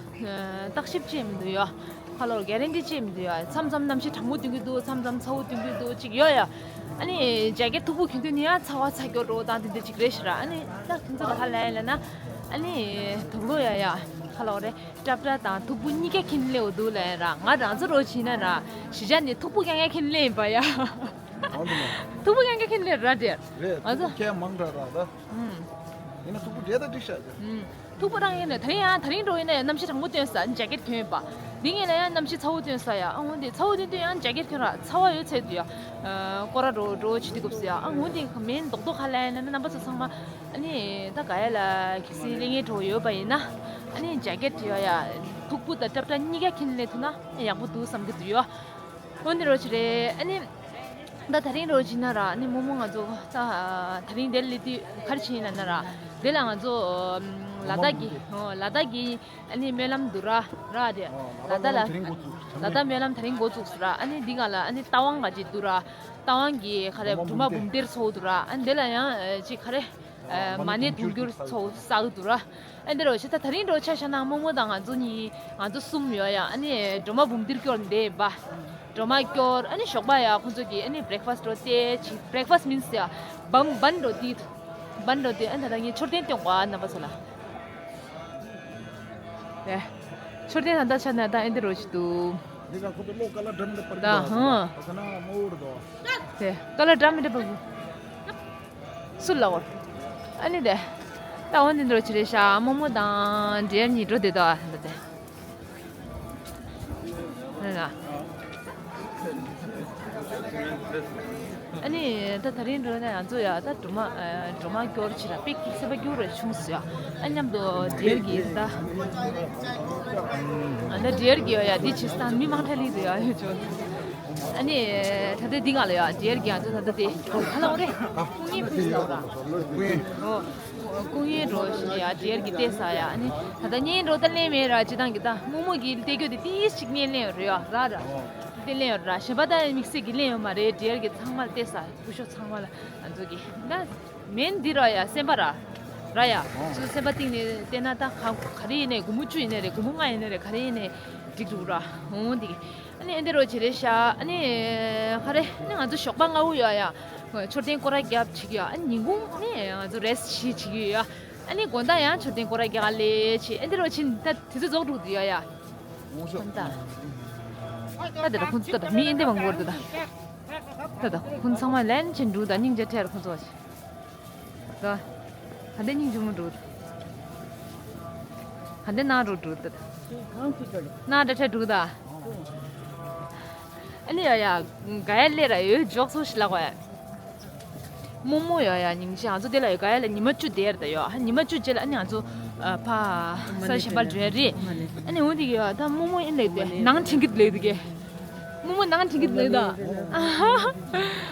བརྟག་ཞིབ་བཅད་མི་འདུག་ཡ། ཁ་ལོར་གྷེ་རན་ཊི་བཅད་མི་འདུག་ཡ། མཚམས་མཚམས་གནམ་གཤིས་གྲང་མོ་ཐོན་གྱི་འདུག་མཚམས་མཚམས་ཚ་བོ་ཐོན་གྱི་འདུག་ཅིག་ཡོད་ཡ། ཨ་ནི་ཇེ་ཀེ་ཊི་མཐུག་པོ་གྱོན་དུས་ནི་ཡང་ཚ་བ་ཚ་སྐྱོ་འགྲོ་དང་དེ་འདྲ་ཅིག་རེད་ཤི་ར། ཨ་ནི་ད་ཁྱིམ་ཚང་ལ་ཧ་ལས་ལ་ན། ཨ་ནི་དུག་ལོག་ཡ་ཡ། ཁ་ལོར་རེད་ཀྲབ་ཀྲ་དང་མཐུག་པོ་གཉིས་ཀ་གྱོན་སླེབས་འདུག་ལ་ཡ་ར། ང་རང་ཚོ་རོ་བྱིན་ན་ར། གཞིས་ཆགས་ནས་མཐུག་པོ་རྐྱང་རྐྱང་གྱོན་སླེབས་ཡིན་པ་ཡ། མང་དུ་མ། མཐུག་པོ་རྐྱང་རྐྱང་གྱོན་སླེབས་ར་དེ། རེད་ང་ཚོ་མཐུག་པོ་ཁྱད་མང་དྲགས་ར་ད། ཨུམ། ཡིན་ན་མཐུག་པོ་འདྲེ་ད་འགྲིག་ཤག་ཅེ། ཨུམ། མཐུག་པོ་རང་ཡིན་ན་ད་རིང་ཡང་ད་རིང་འགྲོ་ཡིན་ན་ཡང་གནམ་གཤིས་གྲང་མོ་སྟོན་ས་ཇེ་ཀེ་ཊི་གྱོན་ཡོད་པ། འདི་ངས་ལ་ཡང་གནམ་གཤིས་ཚ་བོ་སྟོན་ས་ཡ། ཨ་འོ་འདི་ཚ་བོ་སྟོན་དུས་ཡང་ཇེ་ཀེ་ཊི་གྱོན་ར། ཚ་བ་ཡོད་ཚད་དུ་ཡ། ཨ་སྐོར་ར་འགྲོ་འགྲོ་བྱེད་དུས་སྐབས་སུ་ཡ། ཨ་འོ་འདི་མིན་རྡོག་རྡོག་ཁ་ལ་ཡིན་ན་རྣམ་པ་ཚོ་ཚང་མ། ཨ་ནི་ད་ག་ཡ་ལ་གལ་སྲིད་ལས་ངན་འགྲོ་ཡོད་པ་ཡིན་ན། ཨ་ནི་ཇེ་ཀེ་ཊི་ཡ་ཡ། མཐུག་པོ་དང་ཀྲབ་ཀྲ་གཉིས་ཀ་གྱོན་ལས་ཐུབ་ན་ཡག་པོ་འདུག་བསམ་གྱི་འདུག་ཡ། འོ་འདི་རོ་ཆི་རེད། ཨ་ནི། ད་ད་རིང་རོ་ཆི་ན་ར་ནི་རྨོ་མོ་ང་ཚོ་ད་ད་རིང་དེ་ལི་དུས་ག་རེ་ཕྱིན་ལ་ན་ར། དེ་ལ་ང་ཚོ་ལ་དྭགས་ཀྱི་ལ་དྭགས་ཀྱི་ཨ་ནི་སྨོན་ལམ་འདུག་ར་ར་དེ་ལ་དྭགས་ལ་ལ་དྭགས་སྨོན་ལམ་ད་རིང་འགོ་ཚུགས་སུ་ར། ཨ་ནི་འདི་ག་ལ་ཨ་ནི་རྟ་དབང་ག་ཅིག་འདུག་ར། རྟ་དབང་གི་ག་རེ་སྒྲོལ་མ་འབུམ་སྡེར་ཚོགས་འདུག་ར། ཨ་ནི་དེ་ལ་ཡང་ཅིག་ག་རེ། མ་ཎི་དུང་འགྱུར་ཚོ་བསགས་འདུག་ར། ཨ་འདི་རོ་ཤི་ད་ད་རིང་འགྲོ་ཆ་ཤ་ན་རྨོ་མོ་དང་ང་ཚོ་གཉིས་ང་ཚོ་གསུམ་ཡོད་ཡ། ཨ་ནི་སྒྲོལ་མ་འབུམ་ཏིར་སྐྱོར་འདེབས་པ། སྒྲོལ་མ་སྐྱོར། ཨ་ནི་ཞོགས་པ་ཡ་ཁོང་ཚོ་གི་ཨ་ནི་breakfast་འགྲོ་ཏེ་ཅི་breakfast means་ཡ་བམ་བན་འགྲོ་ཏི་བན་འགྲོ་ཏི་ཨ་ནི་ད་ད་ངས་མཆོད་རྟེན་སྟོན་གོ་ཨ་རྣམ་པ་ཚོ་ལ། དེ། མཆོད་རྟེན་ད་ལྟ་ཆ་ན་ད་ཨེ་འདི་རོ་ཞིག་འདུག། འདི་ག་ཁོ་ཚོ་ལོ་ཀ་ལ་འགྲམ་དུ་པར་ད་འདུག་ཧང་། ད་ས་ན་མོ་འུར་དོ། དེ་ཀ་ལ་འགྲམ་མི་འདྲ་པ་བུ། སུ་ལ་འོར། ཨ་ནི་དེ། ད་འོ་འདི་འདི་རོ་ཆི་རེད་ཤག་རྨོ་མོ་དང་འབྲེལ་གཉིས་འགྲོ་དེ་དོ་ཨ་ད་དེ། ཨ་ན། ཨ་ནི་ད་ད་རིང་འགྲོ་ན་ང་ཚོ་ཡ་ད་སྒྲོལ་མ་སྒྲོལ་མ་སྐྱོར་ཕྱིར་པེག་ཏིག་སེམས་པ་སྐྱོ་རུ་ཆུང་སོ་ཡ། ཨ་མཉམ་དུ་འབྲེལ་གྱིས་ད། ཨ་ནི་འབྲེལ་གྱིས་ཡ་འདི་ཕྱིར་ད་མི་མང་ཁྲ་ལི་རེ་ཡ་ཡོད་ཆོག། ཨ་ནི་ད་ལྟ་འདི་ང་ལ་ཡ་འབྲེལ་གྱིས་ང་ཚོ་ད་ལྟ་དེ་ག་ལ་འོ་རེ་སྐུ་ངལ་ཕུལ་སོང་ར། ཨོ། སྐུ་ངལ་འགྲོ་བཞིན་ཡ་འབྲེལ་གྱིས་བལྟས་ས་ཡ། ཨ་ནི་ད་ལྟ་གཉེན་འགྲོ་ད་ལེན་མེད་ར་སྤྱི་བཏང་གི་ད་རྨོ་མོ་གིས་བལྟས་རྒྱུ་དེ་ཏིས་ཅིག་གཉེན་ལེན་ཡོད་རེད་ཡ་ར་ར། དེ་ལེན་ཡོད་ར་གཞན་པ་ད་དམིགས་བསལ་གྱི་ལེན་ཡོད་མ་རེད། འབྲེལ་གྱིས་ཚང་མ་ལ་བལྟས་ས་སྐུ་ཞབས་ཚང་མ་ལ་ང་ཚོ་གི་ད་མེན་འདི་ར་ཡ་སེམས་པ་ར་ར་ཡ། ཚུ་སེམས་པ་གཏིང་ནས་བལྟས་ན་ད་ག་ག་རེ་ཡིན་ནའི་སྒོར་མོ་བཅུ་ཡིན་ནའི་རེད་སྒོར་མོ་ལྔ་ཡིན་ནའི་རེད་ག་རེ་ཡིན་ནའི་འགྲིག་འདུག་ར་འོང་འདི། ཨ་ནི་ཨེ་འདི་རོ་ཆི་རེད་ཤག་ཨ་ནི་ཁ་རེ་ཨ་ནི་ང་ཚོ་ཞོགས་པ་སྔ་བོ་ཡོད་ཡ། མཆོད་རྟེན་སྐོར་ར་རྒྱབ་ཅིག་ཡ། ཨ་ནི་ཉིན་གུང་ཨ་ནི་ང་ཚོ་རེ་སི་ཊི་བྱེད་ཅིག་ཡོད་ཡ། ཨ་ནི་དགོང་དག་ཡང་མཆོད་རྟེན་སྐོར་ར་རྒྱག་ལེ་ཆི་ཨེ་འདི་རོ་ཆི་ད་དེ་ཚོ་རྫོགས་འགྲོ་གི་ཡོད་ཡ། ད་ད་ད་ཁོང་ཚོ་ད་ད་མི་ཨེ་འདི་མང་པོ་རེད་ད། ད་ད་ཁོང་ཚང་མ་ལན་ཆེན་འགྲོ་ད་སྙིང་རྗེ་ཁྲེལ་ཁོང་ཚོ་ཆི། ད། ཧ་འདི་སྙིང་རྗེ་མོ་འགྲོ། ཧ་འདི་ནང་འགྲོ་འགྲོ་ད། ནང་འདྲ་ཁྲེལ་འགྲོ་ད། ཨ་ནི་ཡ་ཡ། ག་ཡ་ལེ་ར་ཡོད་འཇོག་སོ་ཞི་ལ་གོ་ཡ། རྨོ་མོ་ཡ་ཡ་སྙིང་རྗེ་ང་ཚོ་དེ་ལ་ཡོད་ག་ཡ་ལ་ཉི་མ་བཅུ་དེར་ད་ཡོད་ཨ་ཉི་མ་བཅུ་རྗེས་ལ་ཨ་ནི་ང་ཚོ་ཕ་ས་ཞབས་པ་འགྲོ་ཡ་རེད། ཨ་ནི་འོ་དེ་གི་ཡ་ད་རྨོ་མོ་ཨིན་ལེ་དེ་ནང་ཁྲིང་གི་ལེ་དེ་གི། རྨོ་མོ་ནང་ཁྲིང་གི་ལེ་ད།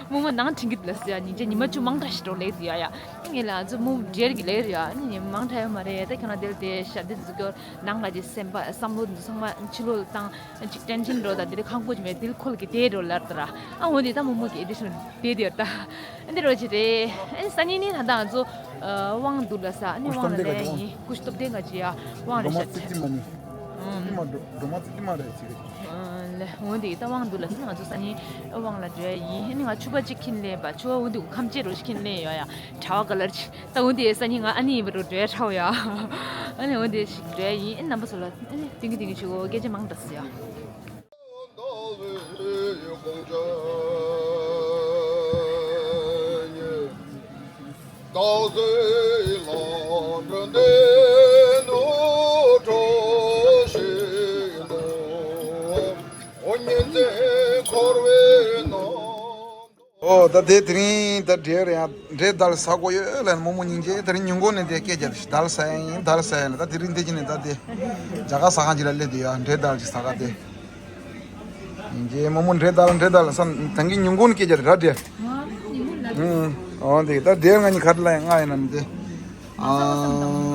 རྨོ་མོ་ནང་ཁྲིང་གི་ལེ་ཟེར་ཡ་སྙིང་རྗེ་ཉི་མ་བཅུ་མང་དྲགས་ཤིག་འགྲོ་ལེ་དེ་ཡ་ཡ། ངས་ལ་ང་ཚོ་རྨོ་མོ་འབྲེལ་གི་ལེ་རེད་ཡ་ཨ་ནི་ཉི་མ་མང་དྲགས་ཡོད་མ་རེད་ད་ཁྱོད་རང་དེ་ལ་དེ་ཤ་དེ་ཚོ་སྐྱོར། ནང་ལ་ཅིག་སེམས་པ་བསམ་བློ་འདི་ཚང་མ་ཕྱི་ལོགས་ལ་བཏང་ཅིག་ཊེན་ཤན་འགྲོ་དང་དེ་ལས་ཁང་པ་ཅིག་མེད་དེ་ལ་ཁོ་ལ་གི་དེ་འགྲོ་ལར་ད་ར། ཨ་འོ་དེ་ད་རྨོ་མོ་གི་ཨེ་ཌི་ཤོན་དེ་དེར་ད། ཨ་འདི་རོ་ཅི་རེད། ཨ་ནི་སང་ཉིན་ནི་ད་ལྟ་ང་ཚོ་དབང་འདུག་ལ་ས་ཨ་ནི་དབང་ལ་ལས་ཡིན་ཀུ་ཤུ་སྟོབས་ལྡན་ག་ཅི་ཡ་དབང་རེ་ཤ་ཆེ། སྒྲོལ་མ་ཙི་ཙི་མ་རེད་ཅི་རེད། ལས་འོ་དེ་ད་དབང་འདུག་ལ་ས་ང་ཚོ་སང་ཉིན་དབང་ལ་འགྲོ་ཡ་ཡིན། ཨ་ནི་ང་ཕྱུ་པ་གཅིག་ཁྱེར་ལེན་པ་ཕྱུ་པ་འོ་དེ་ཁམ་ཆེ་རོ་ཞིག་ཁྱེར་ལེན་ཡོད་ཡ་གྲྭ་བ་ག་ལར་ཆེ། ད་འོ་དེ་སང་ཉིན་ང་ཨ་ནི་ཡིན་པ་རུ་འགྲོ་ཡ་ཧྲ་བོ་ཡ། ཨ་ནི་འོ་དེ་ཞིག་འགྲོ་ཡ་ཡིན། ཨ་ནི་རྣམ་པ་ཚོ་ལ་ཨ་ནི་ཏིང་གི་ཏིང་གི་ཆུ་བོ་སྐད་ཆ་མང་དྲགས་ཟེར་ཡ། ཨོ་ད་དེ་དེ་རིང་ད་འབྲས་རེད་ཡ། འབྲས་དལ་ཟ་དགོས་ཡོད་ལ་རྨོ་མོ་སྙིང་རྗེ། དེ་རིང་ཉིན་གུང་ནས་དེ་སྐད་རྒྱབ་དལ་ཟ་ཡ་ཡིན་དལ་ཟ་ཡ་ཡིན་ལ་ད་དེ་རིང་དེ་གྱི་ནས་ད་དེ་ཇ་ག་ཟ་ཁང་ཅིག་ལ་སླེབས་དུས་ཡ་འབྲས་དལ་ཅིག་ཟ་ག་དེ། སྙིང་རྗེ་རྨོ་མོ་འབྲས་དལ་འབྲས་དལ་ས་ད་གིན་ཉིན་གུང་ནས་སྐད་རྒྱབ་ར་འབྲས། ཨུང་ཨོ་དེ་ད་འབྲས་ང་གཉིས་ག་རེ་ལ་ཡ་ང་ཡིན་ན་མི་དེ། ཨ་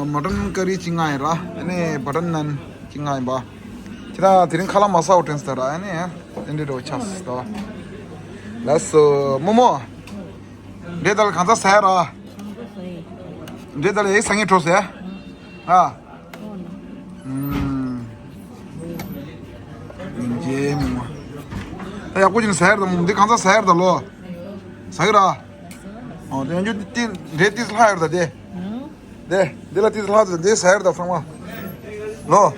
མ་ཊན་ཀ་རི་གཅིག་མངགས་ཡིན་ར། ཨ་ནི་བ་ཊར་ནན་གཅིག་མངགས་ཡིན་པ། ཁྱེད་རང་དེ་རིང་ཁ་ལག་མ་ཟ་བ་དྲན་སོང་ར། ཨ་ནི་ཨེ་འདྲ་འགྲོ་ཆགས་སོང་། ལགས་སོ་རྨོ་མོ། འབྲས་དལ་གང་ཚ་ཟ་ཡ་ར། འབྲས་དལ་ཡིག་ཟ་ངེས་འགྲོ་ཟེར། ཨ། ཨུམ། ཡིན་རྗེས་རྨོ་མོ། ད་ཡག་པོ་ཅིག་ཟ་ཡ་ར་ད་རྨོ་མོ་འདི་གང་ཚ་ཟ་ཡ་ར་ད་ལོ། ཟ་གི་ར། ཨོ་དེ་ཡང་འཇུ་ཏི་འབྲས་ཏིས་ལྷག་ཡོད་ད་དེ། དེ་འདི་ལ་ཏིས་ལྷག་ཏུ་འདི་ཟ་ཡོད་ད་ཚང་མ། ལོ།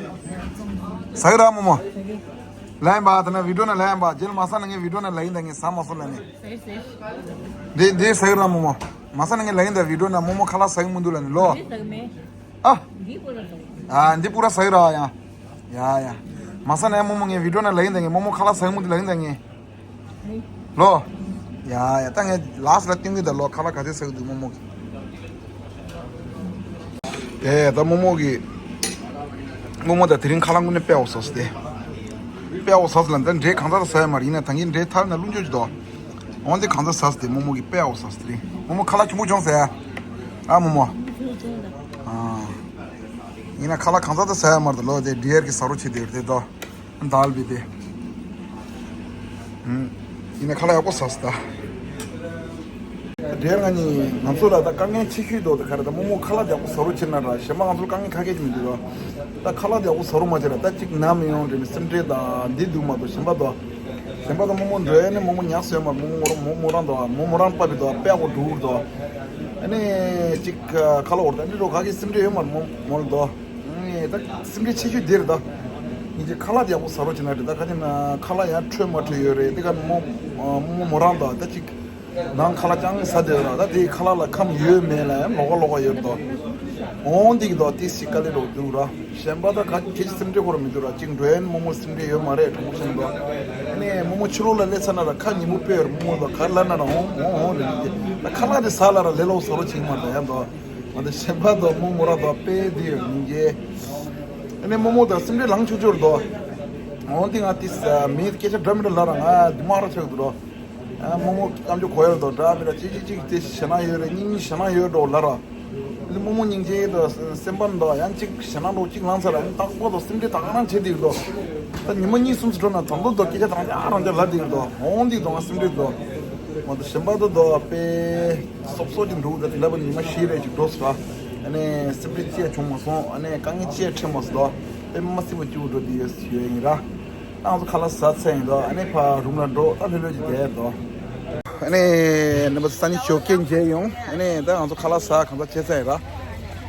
ཟ་གི་ར་རྨོ་མོ། ལན་པ་དེ་ན་བི་ཌིའོ་ན་ལན་པ་རྗེས་ལ་མ་ཟ་ན་ངས་བི་ཌིའོ་ན་ལ་ཡིན་ད་ངས་ཟ་མ་སོང་ལ་ནི། འདི་འདི་ཟ་གི་ར་རྨོ་མོ། མ་ཟ་ན་ངས་ལ་ཡིན་ད་བི་ཌིའོ་ན་རྨོ་མོ་ཁ་ལག་ཟ་གི་མི་འདུག་ལ་ནི་ལོ། ཨ། ཨ་འདི་པུ་ར་ཟ་གི་ར་ཡ། ཡ་ཡ། མ་ཟ་ན་ཡ་རྨོ་མོ་ངས་བི་ཌིའོ་ན་ལ་ཡིན་ད་ངས་རྨོ་མོ་ཁ་ལག་ཟ་གི་མི་འདུག་ལ་ཡིན་ད་ངས། ལོ། ཡ་ཡ་ད་ངས་ལགས་ལ་བསྟན་གི་ད་ལོ་ཁ་ལག་ག་ཚོད་ཟ་གི་འདུག་རྨོ་མོ་གི། དེ་ད་རྨོ་མོ་གི། རྨོ་མོ་ད་དེ་རིང་ཁ་ལག་ངོ་ནས་དཔེ་འོ་ཟ་སི་དེ། དཔེ་འོ་ཟ་སི་ལ་ད་འབྲས་གང་ཚ་ད་ཟ་ཡ་མ་རེད་ཡིན་ན་ད་གིན་འབྲས་ཐར་ན་ལུང་ཅོ་ཅི་དོ། འོན་ཏེ་གང་ཚ་ཟ་སི་དེ་རྨོ་མོ་གི་དཔེ་འོ་ཟ་སི་དེ་རིང་རྨོ་མོ་ཁ་ལག་ཆུང་པོ་བྱུང་ཟེར། ཨ་རྨོ་མོ། ཨ། ཡིན་ན་ཁ་ལག་གང་ཚ་ད་ཟ་ཡ་མ་རེད་ད་ལོ་དེ་འབྲས་ཀྱི་ཟ་རོ་ཆེ་དེ་རེད་དེ་དོ། དལ་བི་དེ། ཡིན་ན་ཁ་ལག་ཡག་པོ་ཟ་སི་ད། འབྲེལ་ང་གཉིས་ང་ཚོ་ལ་ད་དཀའ་ངལ་ཆེ་ཤོས་དོ་ད་ག་རེ་ད་རྨོ་མོ་ཁ་ལག་ཡག་པོ་ཟ་རོགས་བྱེད་ན་ར། གཞན་པ་ང་ཚོ་ལ་དཀའ་ངལ་ཁ་སྐད་ཅིག་མི་འདུག་ར། ད་ཁ་ལག་ཡག་པོ་ཟ་རོགས་མ་བྱེད་ར། ད་ཅིག་ན་མི་ཡོང་དྲན་པའི་སེམས་ཁྲལ་དང་འདི་འདུག་མ་གཏོགས་གཞན་པ་དོ། གཞན་པ་དོ་རྨོ་མོ་འགྲོ་ཡ་ནི་རྨོ་མོ་ཉག་སོན་མར་རྨོ་མོ་རང་རྨོ་མོ་རང་དོ་རྨོ་མོ་རང་པ་བི་དོ་དཔེ་ཡག་པོ་འགྲོ་གི་ར་དོ། ཨ་ནི་ཅིག་ཁ་ལག་འོར་ད་འདི་རོ་ག་གི་སེམས་ཁྲལ་ཡོད་མ་ར་རྨོ་མོ་ལ་དོ། ཨ་ནི་ད་སེམས་ཁྲལ་ཆེ་ཤོས་འདི་རེད་ད། ཉིན་གཅིག་ཁ་ལག་ཡག་པོ་ཟ་རོགས་བྱེད་ན་རེད་ད། ཁ་ཅིག་ན་ཁ་ལག་ཡང་འཕྲོད་མ་འཕྲོད་ཡོད་རེད། འདི་ག་རྨོ་མོ་མོ་རང་དོ་ད་ཅིག་ནང་ཁ་ལག་ཅང་ཟ་བདེ་བ་ར། ད་དེའི་ཁ་ལག་ལ་ཁམས་ཡོད་མེད་ལ་ཡང་ལོགས་ཀ་ལོགས་ཀ་ཡོད་དོ། འོང་འདི་གི་དོ་ཏི་སི་དཀའ་ལས་རོགས་འདུག་ར། གཞན་པ་ད་ག་གེ་ཅི་སེམས་ཁྲལ་ཁོ་ར་མི་འདུག་ར། གཅིག་འགྲོ་ཡན་རྨོ་མོ་སེམས་ཁྲལ་ཡོད་མ་རེད་གྲོགས་པོ་ཤིང་དོ། ཨ་ནི་རྨོ་མོ་ཕྱི་ལོགས་ལ་སླེབས་ཚར་ན་ར་ཁ་ཉིན་མོ་དཔེ་ར་རྨོ་མོ་དོ་ག་ལ་ན་ར་འོང་འོང་འོང་ལེ་མི་དེ་ད་ཁ་ལག་དེ་ཟ་ལ་ར་ལས་ལོག་ཟ་རོགས་བྱེད་མ་ར་ད་ཡང་དོ། མ་ད་གཞན་པ་དོ་རྨོ་མོ་ར་དོ་དཔེ་འདི་ཡོད་མི་འགྱེ། ཨ་ནི་རྨོ་མོ་དང་སེམས་ཁྲལ་ལངས་ཆོག་ཆོག་ར་དོ། འོང་འདི་ང་ཏི་སི་མི་སྐད་ཆ་འདྲ་མི་འདྲ་ལ་ར་ང་འདི་མ་ར་ཆགས་འདུག་ར། ཨ་རྨོ་མོ་སྐམ་ཅོ་གོ་ཡར་དོ་འདྲ་མི་འདྲ་ཅི་ཅི་ཅིག་དེ་ཞེད་སྣང་ཡོད་རེད། གཉིས་གཉིས་ཞེད་སྣང་ཡོད་འགྲོ་ལ་ར། ཨ་ནི་རྨོ་མོ་སྙིང་རྗེ་དོ་སེམས་པ་འདོ་ཡང་ཅིག་ཞེད་སྣང་འགྲོ་ཅིག་ལངས་ཚར་ར། ཨ་ནི་རྟག་པར་དོ་སེམས་ཁྲལ་དག་རང་བྱེད་འདུག་ར་དོ། ད་ཉི་མ་གཉིས་གསུམ་ཙམ་འགྲོ་ན་དང་པོ་དོ་སྐད་ཆ་དང་རྒྱ་རང་རྒྱ་ལ་འདུག་ར་དོ། འོང་འདི་དོ་ང་སེམས་ཁྲལ་དོ། མ་དོ་གཞན་པ་དོ་དོ་དཔེ་སོབ་སོབ་ཅིག་འགྲོ་གི་ད་དེ་ལ་བ་ནི་ཉི་མ་བཞི་རེ་ཅིག་འགྲོ་སོང་ར། ཨ་ནི་སེམས་ཁྲལ་ཅི་ཡང་བྱུང་མ་སོང་། ཨ་ནི་དཀའ་ངལ་ཅི་ཡང་འཕྲད་མ་སོང་དོ། དཔེ་མ་སྲིད་པ་སྐྱིད་པོ་འགྲོ་འདི་ཡོད་ཡོད་ཡིན་ར། ཨ་ང་ཚོ་ཁ་ལག་ཟ་ཚར་ཡིན་དོ། ཨ་ནི་ཕར་རུམ་ལ་འགྲོ་ད་ལྷོད་ལྷོད་ཅིག་བསྡད་དོ། ཨ་ནི་རྣམ་པ་ཚོ་སང་ཉིན་ཞོགས་ཀས་མཇལ་ཡོང་། ཨ་ནི་ད་ང་ཚོ་ཁ་ལག་ཟ་གང་ཟག་བྱས་ཚར་ཡིན་ར།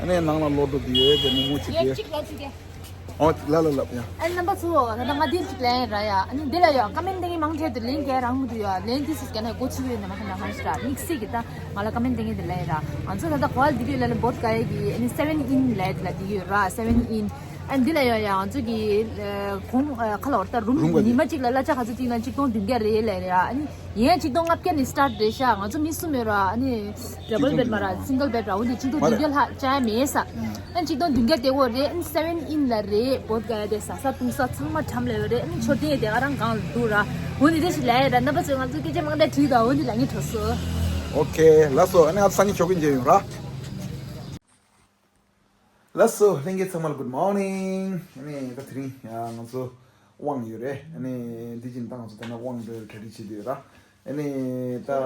ཨ་ནི་ནང་ལ་ལོག་འགྲོ་འདི་ཡོད་དེ་མོག་མོག་བྱེད་དེ། ཨོ་ལ་ལ་ལ་ཡ། ཨ་ནི་རྣམ་པ་ཚོ་ད་ལྟ་ང་འདིར་ཅིག་ལེན་ར་ཡ། ཨ་ནི་འདི་ལ་ཡ་ཀ་མེན་ཏེ་ངའི་མང་ཆེ་དུ་ལེན་གལ་རང་མི་འདུག་ཡ། ལེན་དུས་སུ་སྐད་ན་གོ་ཆུ་ཡོད་ན་མ་ཁ་ན་ཧང་ཤི་ར་དམིགས་བསལ་གྱི་ད་ང་ལ་ཀ་མེན་ཏེ་ངའི་དུ་ལེན་ར། ང་ཚོ་ད་ལྟ་གོ་ལ་འདི་གི་ལ་ལ་བོད་ག་ཡ་གི་ཨ་ནི་སེ་ཝན་ཨིན་ལ་ཡ་དུ་ལ་འདི་ཡོད་ར་སེ་ཝན་ཨིན། ཨ་ནི་འདི་ལ་ཡ་ཡ་ང་ཚོ་གི་གོང་ཁ་ལ་བར་ད་རུམ་ཉི་མ་གཅིག་ལ་གླ་ཆ་ག་ཚོད་ཅིག་ན་གཅིག་སྟོང་བདུན་བརྒྱ་རེད་ལ་ར། ཨ་ནི་ཡིན་ཡ་གཅིག་སྟོང་ལྔ་བརྒྱ་ནས་སི་ཊར་ཊི་རེད་ཤག་ང་ཚོ་མི་གསུམ་ཡོད་ར། ཨ་ནི་ཌ་བལ་བེད་མ་ར་སིང་གལ་བེད་ར། འོ་འདི་གཅིག་སྟོང་བདུན་བརྒྱ་ལྷག་བཅག་ཡ་མེད་ས། ཨ་ནི་གཅིག་སྟོང་བདུན་བརྒྱ་དེ་གོ་རེད། ཨ་ནི་སེ་ཝན་ཨིན་ལ་རེད། བོད་ག་ཡ་དེ་ཟ་ས་བཏུང་ས་ཚང་མ་འགྲམ་ལ་ཡོད་རེད། ཨ་ནི་མཆོད་རྟེན་དེ་ག་རང་གང་ལ་འདུག་ར། འོ་འདི་འདྲ་ཞིག་ལ་ཡ་ར། རྣམ་པ་ཚོས་ང་ཚོ་སྐད་ཆ་མང་དྲགས་དྲིས་དང་འོ་འདི་ལ་ངས་གྲོ་སོ། ཨོ་ཁེ་ལགས་སོ། ཨ་ནི་ང་ཚོ་སང་ཉིན་ཞོགས་ཀས་མཇལ་ཡོང་ར། ལགས་སོ་ལྷན་རྒྱས་ཚང་མ་ལ་good morning། ཨ་ནི་ད་དེ་རིང་ང་ཚོ་དབང་ཡོད་རེད། ཨ་ནི་འདི་བཞིན་ད་ང་ཚོ་ད་ན་དབང་འགྲོ་གྲ་སྒྲིག་བྱེད་དུས་ར། ཨ་ནི་ད་ཨ་